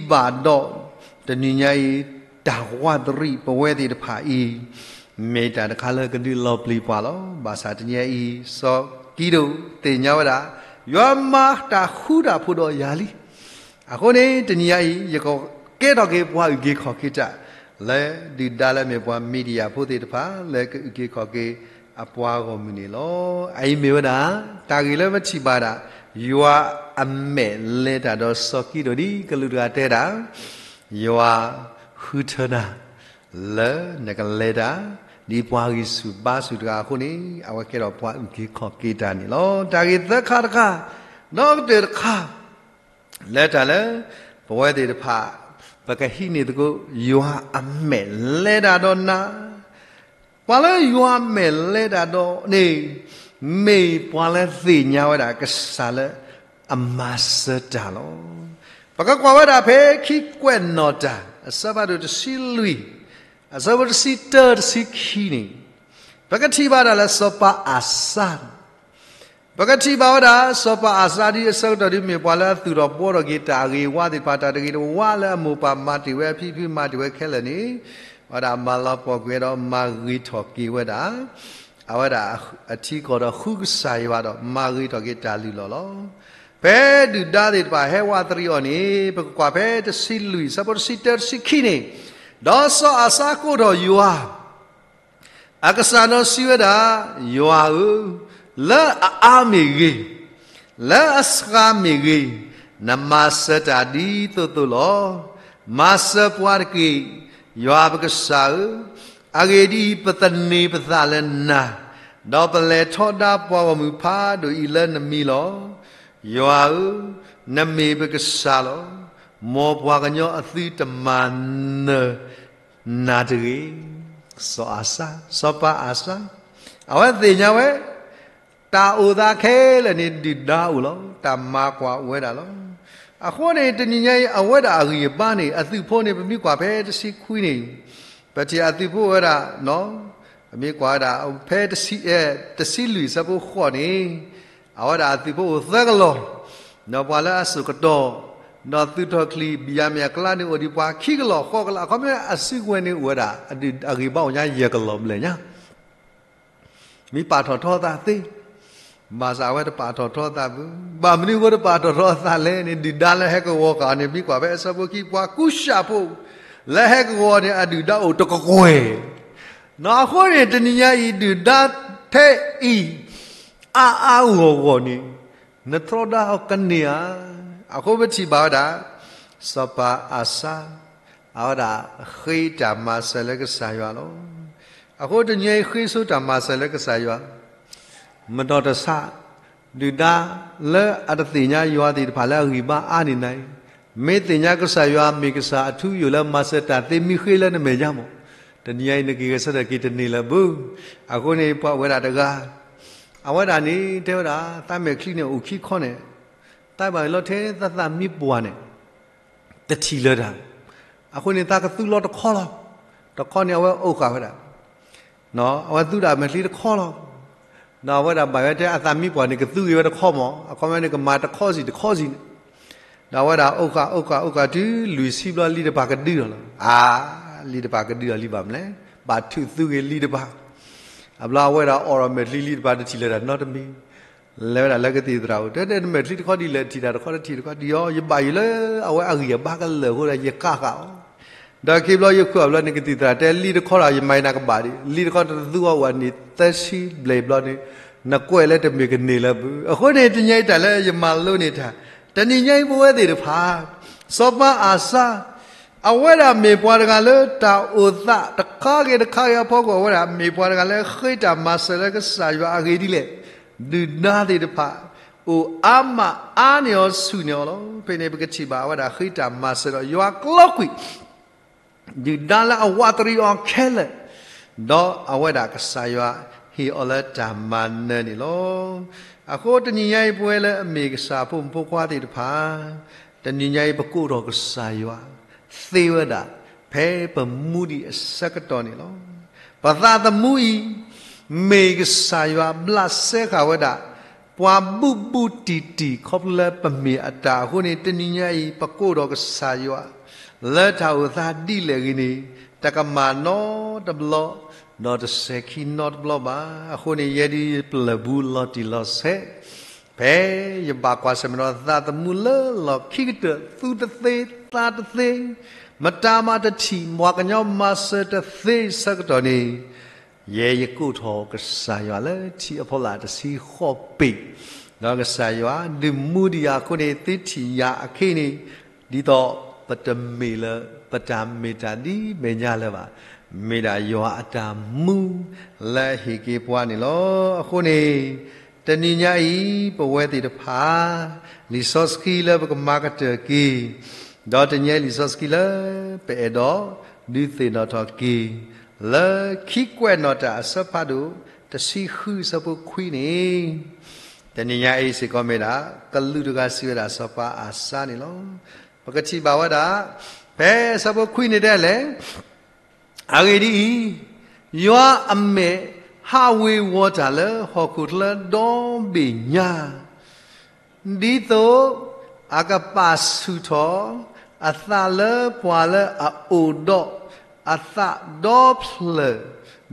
တနံၤညါအံၤ တၢ်ဝးတရံးပဝဲသ့ၣ်တဖၣ်အံၤ မ့ၢ်တၢ်တခါလၢကဒုးလီၤပျံၤပှၤလီၤ. ဘၣ်ဆၣ်တနံၤညါအံၤ စီၤကံဒိၣ်သ့ၣ်ညါဝဲဒၣ် ယွၤမၤတၢ်ဃူတၢ်ဖိးဒီးယၤလံ. အဃိန့ၣ် တနံၤညါအံၤ ယကကဲထီၣ်က့ၤပှၤအုၣ်က့ၤခီၣ်က့ၤတၢ် လၢဒုၣ်ဒါလၢမ့ၢ်ပှၤ media ဖိသ့ၣ်တဖၣ် လၢကအုၣ်က့ၤခီၣ်က့ၤအပှၤဂီၢ်မုၢ်န့ၣ်လီၤ. အအံၤမ့ၢ်ဝဲဒၣ် တၢ်ဂ့ၢ်လၢပထံၣ်ဘၣ်ဒၣ် ယွၤအမဲာ်လဲၤတၢ်ဒီးစီၤကံဒိၣ်ဒ်ကလုာ်တဂၤတဲဒၣ် ယွၤဃုထၢနၤ လၢနကလဲၤတၢ် ဒ်ပှၤဂံၢ်ဆူၣ်ဘါဆူၣ်တဂၤအဃိန့ၣ် အဝဲကဲထီၣ်ပှၤအုၣ်က့ၤခီၣ်က့ၤတၢ်န့ၣ်လီၤ. တၢ်ဂ့ၢ်သၢခါတခါ ဒီးကတၢၢ်တခါ လၢတၢ်လၢ ပဝဲသ့ၣ်တဖၣ် ပကဟံးန့ၢ်သကိး ယွၤအမဲာ်လဲၤတၢ်ဒီးနၤ ပှၤလၢယွၤအမဲာ်လဲၤတၢ်ဒီးန့ၣ် မ့ၢ်ပှၤလၢသ့ၣ်ညါဝဲဒၣ်ကစၢ်လၢအမၤစၢၤတၢ်လီၤ. ပကကွၢ်ဝဲဒၣ်ဖဲခံကွဲးနီၣ်တၢ် အဆၢဖးဒိၣ်တဆံလွံၢ် အဆၢဖိတဆံတၢ တဆံခံန့ၣ် ပကထံၣ်ဘၣ်ဒၣ်လၢစီၤပၤအၤစၢ် ပကထံၣ်ဘၣ်ဝဲဒၣ် စီၤပၤအၤစါဒ်အဆၢကတီၢ်ဒ်မ့ၢ်ပှၤလၢအသူၣ်ထီၣ်ဘှီထီၣ်က့ၤတၢ်အဂ့ၤအဝါသ့ၣ်တဖၣ် တၢ်တဂ့ၤတဝါလၢအမိၢ်ပၢ်မၤတ့ၢ်ဝဲ အဖံဖုမၤတ့ၢ်ဝဲခဲလၢာ်န့ၣ်, အဝဲဒၣ်မၤလီၤပှီၢ်ကွံာ်ဝဲဒီးမၤဂ့ၤထီၣ်က့ၤဝဲဒၣ် အဝဲဒၣ်အထံကီၢ်ဒီးဃုကစၢ်ယွၤဒီးမၤဂ့ၤထီၣ်က့ၤတၢ်လုၢ်လီၢ်လီၤ. ဖဲဒုၣ်ဒါသ့ၣ်တဖၣ်ဟဲဝးတရံးအီၤန့ၣ် ပကကွၢ်ဖဲတဆံလွံၢ် ဆၢဖိတဆံတၢ တဆံခံန့ၣ်, ဒီးစီၤအၤစါကိးထီၣ်ယွၤ အကစၢ်ဒီးစံးဝဲဒၣ်, ယွၤဧၢ, လၢအအါမ့ၢ်ဂ့ၤ, လၢအစှၤမ့ၢ်ဂ့ၤ, နမၤစၢၤတၢ်ဒ်သိးသိးလီၤ. မၤစၢၤပှၤတက့ၢ်, ယွၤပကစၢ်ဧၢ, အဂ့ၢ်ဒ်အံၤ, ပသန့ၤပသးလၢနၤ, ဒီးပလဲၤထီဒါပှၤဂီၢ်မုၢ်ဖးဒိၣ်အံၤလၢနမံၤလီၤ. ယွၤဧၢ, နမ့ၢ်ပကစၢ်လီၤ. မ်ပှၤကညီအသုတမၤနၢၤ နၤတဂ့ၤ. စီၤအၤစါ, စီၤပၤအၤစါ, အဝဲသ့ၣ်ညါဝဲ တၢ်အိၣ်သးခဲလၢာ်န့ၣ် ဒုၣ်ဒါအိၣ်လီၤ. တၢ်မၤကွၢ်ဝဲဒၣ်လီၤ. အဃိန့ၣ် တနံၤညါအံၤ အဝဲဒၣ်အဂံၢ်အဘါန့ၣ် အသုးဖိန့ၣ် ပမ့ၢ်ကွၢ်ဖဲတဆံခွံန့ၣ်, ပထံၣ်အသုးဖိဝဲဒၣ်, ပမ့ၢ်ကွၢ်ဝဲဒၣ် ဖဲတဆံလွံၢ်ဆၢဖိဃိးန့ၣ်, အဝဲဒၣ်အသုးဖိအိၣ်သၢကလီၢ်, ဒီးပှၤလၢအစိာ်ကတီၢ်, ဒီးသုးထီၣ်ချံး ဘံၣ်ယၤမ့ၣ်အကျါန့ၣ်အိၣ်ဒံးပှၤခံကလီၢ်ဃိးကလီၢ်, အခီပညီအစုကဝဲၤန့ၣ်အိၣ်ဝဲဒၣ် အဂံၢ်ဘါအိၣ်ညါယဲၢ်ကလီၢ်ဘျဲၣ်ညါ မ့ၢ်ပာ်ထီၣ်ထီသးသ့, ဘၣ်ဆၣ်အဝဲတပာ်ထီၣ်ထီသးဘၣ်. ဘၣ်မနုၤအဃိတပာ်ထီၣ်ထီသးလဲၣ်န့ၣ် ဒုၣ်ဒါလၢဟဲကဝီၤဃာ်န့ၣ် မ့ၢ်ကွၢ်ဖဲအဆၢဖိခံ ပှၤကူၡးဖိ လၢဟဲကဝီၤန့ၣ် အဒုၣ်ဒါအိၣ်တကကွဲၢ်, အဃိန့ၣ် တနံၤညါအံၤ ဒုၣ်ဒါထဲအံၤ အါအါဂီၢ်ဂီၢ်န့ၣ် နထီဒါအီၤကန့ၢ်ဧါ. အဃိပထံၣ်ဘၣ်ဝဲဒၣ် စီၤပၤအၤစါ အဝဲဒၣ်ဃ့တၢ်မၤစၢၤလၢကစၢ်ယွၤလီၤ. အဃိတနံၤအံၤဃ့ဆိတၢ်မၤစၢၤလၢကစၢ်ယွၤ, မတီၢ်တဆး ဒုၣ်ဒါလၢအတသ့ၣ်ညါယွၤသ့ၣ်တဖၣ်လၢအဂံၢ်ဘါအါန့ၢ်နၤအံၤ, မ့ၢ်သ့ၣ်ညါကစၢ်ယွၤမ့ၢ်ကစၢ်အထူအယိာ်လၢမၤစၢၤတၢ်သ့မ့ၢ်ဃ့လၢနမဲာ်ညါမး, တနံၤညါအံၤနက့ၤဂဲၤဆၢထၢၣ်က့ၤတန့ၢ်လၢၤဘၣ်. အဃိန့ၣ် ပှၤဝဲဒၣ်တဂၤ အဝဲဒၣ်န့ၣ် တဲဝဲဒၣ် သးမဲာ်ချံန့ၣ်အိၣ်ခံခီန့ၣ်, သးဘၣ်အံၤလီၤထဲသးသးမံပှၢ်န့ၣ် တထံၣ်လၢၤတၢ်, အဃိန့ၣ် သးကသူလီၤတခီလီၤ. တခီန့ၣ် အဝဲအိၣ်ဃာ်ဝဲဒၣ်, အဝဲသူဒၣ်မဲာ်ချံတခီလီၤ. ဒီးအဝဲဒၣ်ဘၣ်ဝဲတဲအသးမံပှၢ်န့ၣ် ကသူဂ့ၤဝဲတခီမး, အခီပညီန့ၣ် ကမၤတခီစံၣ်တခီစံၣ်န့ၣ်, ဒီးအဝဲဒၣ်အိၣ်ဃာ်အိၣ်ဃာ်အိၣ်ဃာ်တုၤလွံၢ်ဆံဘျီ လံာ်တဖၣ်ကဒုအီၤလီၤ. အါ, လံာ်တဖၣ်ကဒုအီၤလံဘၣ်မနုၤလဲၣ်, ဘၣ်ထုးသူဂ့ၤလံာ်တဖၣ်, အဘျီအဝဲဒၣ်အိးထီၣ်မဲာ်ချံလံာ်တဖၣ်တထံၣ်လၢၤတၢ်နီတမံၤ လဲၤဝဲဒၣ်လၢကသံၣ်သရၣ်အအိၣ် တဲတဲမဲာ်ချံတခီဒ်လဲၣ် ထံၣ်တၢ်တခီတထံၣ်တခီဒ်အီၤ ယဘၣ်ယိၣ်လၢအဝဲအဂံၢ်အဘါကလၢာ်အဃိဒီး ယကးဃာ်အီၤ, ဒီးခံဘျီယခွဲးအီၤဘျီန့ၣ် ကသံၣ်သရၣ်တဲလံတခီဒီး ယမၤနၤကဘၣ်ဒံး လံတခီတသူအီၤဝဲန့ၣ် သၢဆံဘျဲၣ်ဘျီန့ၣ် နကွဲးလၢတမ့ၢ်ကန့ၢ်လၢၤဘၣ်. အဃိန့ၣ် တနံၤညါအံၤတၢ်လၢယမၤလိန့ၢ်တၢ် တနံၤညါအံၤပဝဲသ့ၣ်တဖၣ် စီၤပၤအၤစါ အဝဲဒၣ်မ့ၢ်ပှၤတဂၤလၢတၢ်အိၣ်သးတခါဂ့ၤတခါဂ့ၤအဖီခိၣ် အဝဲဒၣ်မ့ၢ်ပှၤတဂၤလၢဃ့တၢ်မၤစၢၤလၢကစၢ်ယွၤအဂ့ၢ်ဒ်လဲၣ်, ဒုၣ်ဒါသ့ၣ်တဖၣ် အိၣ်အါမးအါန့ၢ်အီၤဆူၣ်န့ၢ်အီၤလီၤ. ဖဲန့ၣ်ပကထံၣ်ဘၣ်အဝဲဒၣ်ဃ့တၢ်မၤစၢၤဒီးယွၤကျိာ်ကွံာ် ဒုၣ်ဒါလၢအဝးတရံးအီၤခဲလၢာ်, ဒီးအဝဲဒၣ်ကစၢ်ယွၤဟ့ၣ်အီၤလၢတၢ်မၤနၢၤန့ၣ်လီၤ. အဃိတနံၤညါအံၤ ပဝဲလၢအမ့ၢ်ကစၢ်ဖိမုၣ်ဖိခွါသ့ၣ်တဖၣ်, တနံၤညါအံၤ ပကိးထီၣ်ကစၢ်ယွၤသ့ဝဲဒၣ် ဖဲပမူဒံးအဆၢကတီၢ်န့ၣ်လီၤ. ပသးသမူအံၤ မ့ၢ်ကစၢ်ယွၤဘျးစဲဃာ်ဝဲဒၣ် ပှၤဘူးဘူးတံၢ်တံၢ် ခီဖျိလၢပမ့ၢ်အတၢ်အဃိန့ၣ် တနံၤညါအံၤ ပကိးထီၣ်ကစၢ်ယွၤ လၢတၢ်အိၣ်သးဒ်လဲၣ်ဂ့ၤန့ၣ် တကမၣ်နီတဘျီ ဒီးတစဲၤခံနီတဘျီဘၣ်. အဃိန့ၣ် ယဲဒၣ်ယပျၢၢ်ဘူးလီၤတံၢ်လီၤဆဲး ဖဲယဘၣ်ကွၢ်ဆၢၣ်မဲာ်ဒီးသးသမူလၢလီၢ်ခံကတၢၢ် သူတသ့သးတသ့ မတၤမးတထံၣ် ပှၤကညီမၤစၢၤတသ့ဆၢကတီၢ်န့ၣ် ယဲယကိးထီၣ်ကစၢ်ယွၤလၢထံအဖီလာ်တဆံဃိးပ့ၤ, ဒီးကစၢ်ယွၤဒုးမူဒံးယၤအဃိန့ၣ် သုထံၣ်ယၤအခံန့ၣ် ဒ်သိးပတမ့ၢ်လၢ ပတၢ်မ့ၢ်တၢ်ဒ်မဲာ်ညါလၢၤဘၣ်, မ့ၢ်ဒၣ်ယွၤအတၢ်မူလၢအဟ့ၣ်က့ၤပှၤန့ၣ်လီၤ. အဃိန့ၣ် တနံၤညါအံၤ ပဝဲသ့ၣ်တဖၣ် လံာ်စီဆှံလၢပကမၤကတၢၢ်က့ၤ ဒီးတနံၤညါအံၤလံာ်စီဆှံလၢပအဲၣ်ဒိးဒုးသ့ၣ်နီၣ်ထီၣ်က့ၤ လၢခံကွဲးနီၣ်တၢ်အဆၢဖးဒိၣ် တဆံဃုအဆၢဖိခွံန့ၣ်, တနံၤညါအံၤစ့ၢ်ကီးမ့ၢ်ဒၣ် ကလူးတဂၤစံးဝဲဒၣ်စီၤပၤအၤစါန့ၣ်လီၤ. ပကထံၣ်ဘၣ်ဝဲဒၣ် ဖဲအဆၢဖိခွံန့ၣ်တဲလဲၣ် အဂ့ၢ်ဒ်အံၤ, ယွၤအမဲာ် ဟးဝ့ၤဝီၤတၢ်လၢဟီၣ်ခိၣ်ချၢဒီဘ့ၣ်ညါ ဒ်သိးအကပာ်ဆူၣ်ထီၣ် အသးလၢပှၤလၢအအိၣ်ဒီးအသးဒီဖျၢၣ်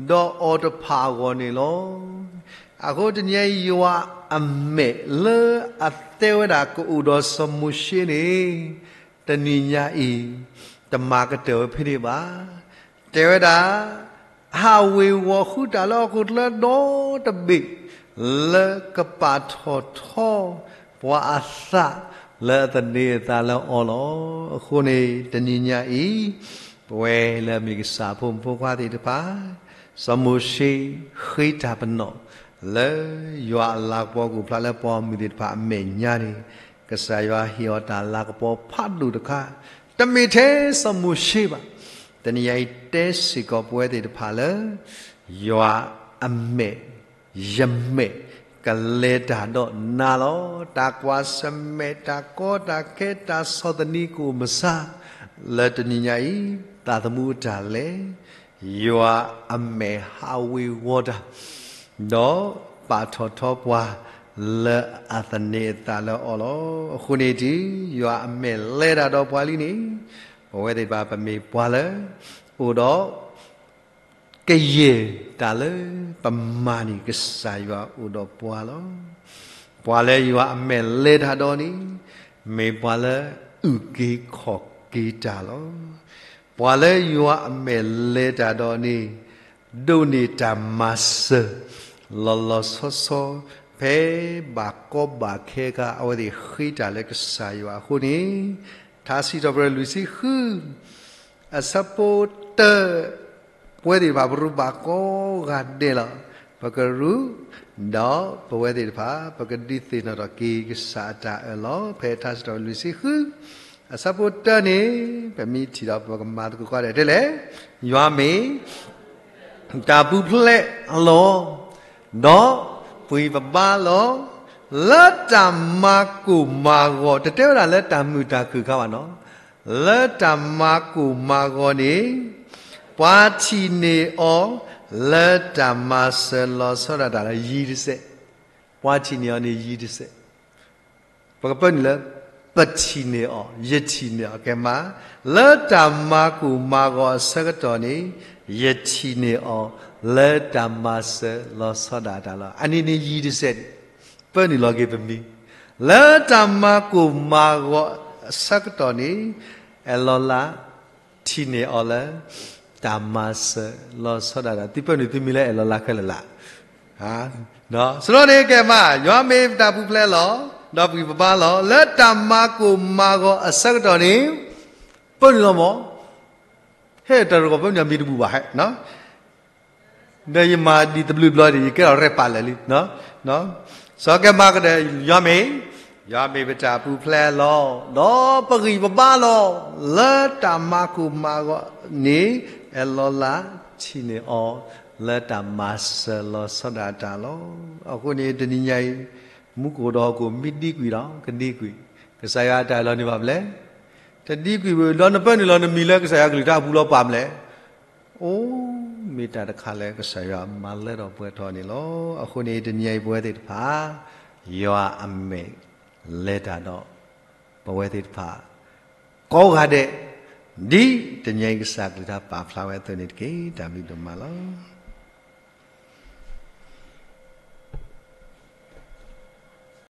ဒီးအီၤတဖၣ်အဂီၢ်န့ၣ်လီၤ. အဃိတနံၤအံၤ ယွၤအမဲာ်လၢအတဲဝဲဒၣ်ကအိၣ်ဒီးစီၤမိၤၡ့န့ၣ် တနံၤညါအံၤ တမၤကတၢၢ်ဝဲဖဲန့ၣ်ဘၣ်. တဲဝဲဒၣ် ဟးဝ့ၤဝီၤဃုတၢ်လၢဟီၣ်ခိၣ်ချၢဒီတဘ့ၣ် လၢကပာ်ထီၣ်ထီ ပှၤအသးလၢအသန့ၤအသးလၢအီၤလီၤ. အဃိန့ၣ် တနံၤညါအံၤ ပဝဲလၢအမ့ၢ်ကစၢ်အဖိမုၣ်ဖိခွါသ့ၣ်တဖၣ် စီၤမိၤၡ့ဃ့တၢ်ပနီၣ် လၢယွၤအလၤကပီၤကအိၣ်ဖျါလၢပှၤမုၣ်သ့ၣ်တဖၣ်အမဲာ်ညါန့ၣ် ကစၢ်ယွၤဟ့ၣ်အီၤတၢ်လၤကပီၤဖးဒိၣ်တခါ, တမ့ၢ်ထဲစီၤမိၤၡ့ဘၣ်. တနံၤညါအံၤတဲစ့ၢ်ကီးပဝဲသ့ၣ်တဖၣ်လၢ ယွၤအမဲာ် ယမဲာ် ကလဲၤတၢ်ဒီးနၤလီၤ. တၢ်ကွၢ်ဆၢၣ်မဲာ် တၢ်ကီတၢ်ခဲ တၢ်ဆီၣ်သနံးကအိၣ်မဆါ လၢတနံၤညါအံၤ သးသမူအတၢ်လဲၤ ယွၤအမဲာ်ဟးဝ့ၤဝီၤတၢ် ဒီးပာ်ထီၣ်ထီပှၤ လၢအသန့ၤအသးလၢအီၤလီၤ. အဃိန့ၣ်တုၤ ယွၤအမဲာ်လဲၤတၢ်ဒီးပှၤလံန့ၣ် ပဝဲသ့ၣ်တဖၣ်ပမ့ၢ်ပှၤလၢ အိၣ်ဒီး ကယဲၢ်တၢ်လၢပမၤန့ၣ် ကစၢ်ယွၤအိၣ်ဒီးပှၤလီၤ. ပှၤလၢယွၤအမဲာ်လဲၤတၢ်ဒီးန့ၣ် မ့ၢ်ပှၤလၢအုၣ်က့ၤခီၣ်က့ၤတၢ်လီၤ. ပှၤလၢယွၤအမဲာ်လဲၤတၢ်ဒီးန့ၣ် ဒိးန့ၢ်တၢ်မၤစၢၤ လီၤလီၤဆီဆီ ဖဲဘၣ်ကီဘၣ်ခဲအခါ အဝဲသ့ၣ်ဃ့တၢ်လၢကစၢ်ယွၤအဃိန့ၣ် ထါစံးထီၣ်ပတြၢၤလွံၢ်ဆံဃု အဆၢဖိတၢ ပဝဲသ့ၣ်တဖၣ်ပရူးဘၣ်ကိးဂၤဒဲးလီၤ. ပကရူး ဒီးပဝဲသ့ၣ်တဖၣ် ပကဒုးသ့ၣ်နီၣ်ထီၣ်က့ၤကစၢ်အတၢ်အၢၣ်လီၤ. ဖဲထါစံးထီၣ်ပတြၢၤလွံၢ်ဆံဃု အဆၢဖိတၢန့ၣ် ပမ့ၢ်ထံၣ်ဒီးပကမၤသကိးကီးဒဲးတဲလဲၣ်, ယွၤမ့ၢ် တၢ်ပူၤဖျဲးလီၤ, ဒီးပှံၢ်ပဘါလီၤ, လၢတၢ်မၤကိၢ်မၤဂီၤ တတဲဝဲဒၣ်လၢတၢ်မုာ်တၢ်ခုၣ်အခါဘၣ်နီၤ, လၢတၢ်မၤကိၢ်မၤဂီၤန့ၣ် ပှၤထံၣ်န့ၢ်အီၤ လၢတၢ်မၤစၢၤလီၤဆီဒၣ်တၢ်လၢယံၤတစဲး, ပှၤထံၣ်န့ၢ်အီၤန့ၣ်ယံၤတစဲး ပကပၢနုာ်လၢ ပထံၣ်န့ၢ်အီၤ, ယထံၣ်န့ၢ်အီၤ, ကဲမး, လၢတၢ်မၤကိၢ်မၤဂီၤအဆၢကတီၢ်န့ၣ် ယထံၣ်န့ၢ်အီၤ လၢတၢ်မၤစၢၤလီၤဆီဒၣ်တၢ်လီၤ. အန့ၣ်န့ၣ်ယံၤတစဲးန့ၣ် ပၢနုာ်လီၤက့ၤပမံၤ, လၢတၢ်မၤကိၢ်မၤဂီၤအဆၢကတီၢ်န့ၣ် အဲၣ်လီၤလး ထံၣ်န့ၢ်အီၤလၢ တၢ်မၤစၢၤလီၤဆီဒၣ်တၢ်, သုပၢနုာ်သုမံၤလၢအဲၣ်လီၤလးခဲလၢာ်လး. စရီန့ၣ်ကဲမး, ယွၤမ့ၢ်ပတၢ်ပူၤဖျဲးလီၤ, ဒီးပှံၢ်ပဘါလီၤ, လၢတၢ်မၤကိၢ်မၤဂီၤအဆၢကတီၢ်န့ၣ် ပၢနုာ်လီၤမး, ဟဲတၢ်တဂီၤပၢနုာ်မံၤတဘူၣ်ဘၣ်ဟဲ ဒီးယမၤဒံးတဘျုးဘျီဒံး ယကဲထီၣ်ရဲၣ်ပာ်လၢာ်လံ. စီၤကဲမးကဒီး ယွၤမ့ၢ်, ယွၤမ့ၢ်ပတၢ်ပူၤဖျဲးလီၤ, ဒီးပဂံၢ်ပဘါလီၤ, လၢတၢ်မၤကိၢ်မၤဂီၤန့ၣ် အဲၣ်လီၤလးထံၣ်န့ၢ်အီၤ လၢတၢ်မၤစၢၤလီၤဆီဒၣ်တၢ်လီၤ. အဃိန့ၣ် တနံၤညါအံၤ မူခိၣ်ဒီးဟီၣ်ခိၣ်မ့ၢ်ဒံကွံာ်ဒီး ကဒံကွံာ်, ကစၢ်ယွၤအတၢ်အၢၣ်လီၤန့ၣ်ဘၣ်မနုၤလဲၣ်, တဒံကွံာ်ဘၣ်, ဒီးနပၢနုာ်လီၤနမံၤလၢကစၢ်ယွၤကလုၢ်တၢ်အပူၤလီၤပှၤမနုၤလဲၣ်. အိၣ်, မ့ၢ်တၢ်တခါလၢကစၢ်ယွၤမၤလၢထီၣ်ပှဲၤထီၣ်န့ၣ်လီၤ. အဃိန့ၣ် တနံၤအံၤပဝဲသ့ၣ်တဖၣ် ယွၤအမဲာ်လဲၤတၢ်ဒီး ပဝဲသ့ၣ်တဖၣ် ကိးဂၤဒဲး, ဒ်တနံၤအံၤကစၢ်ကလုၢ်တၢ်ပာ်ဖျါဝဲအသိးန့ၣ်တက့ၢ်. တၢ်ဘျုးဒိၣ်မးလီၤ.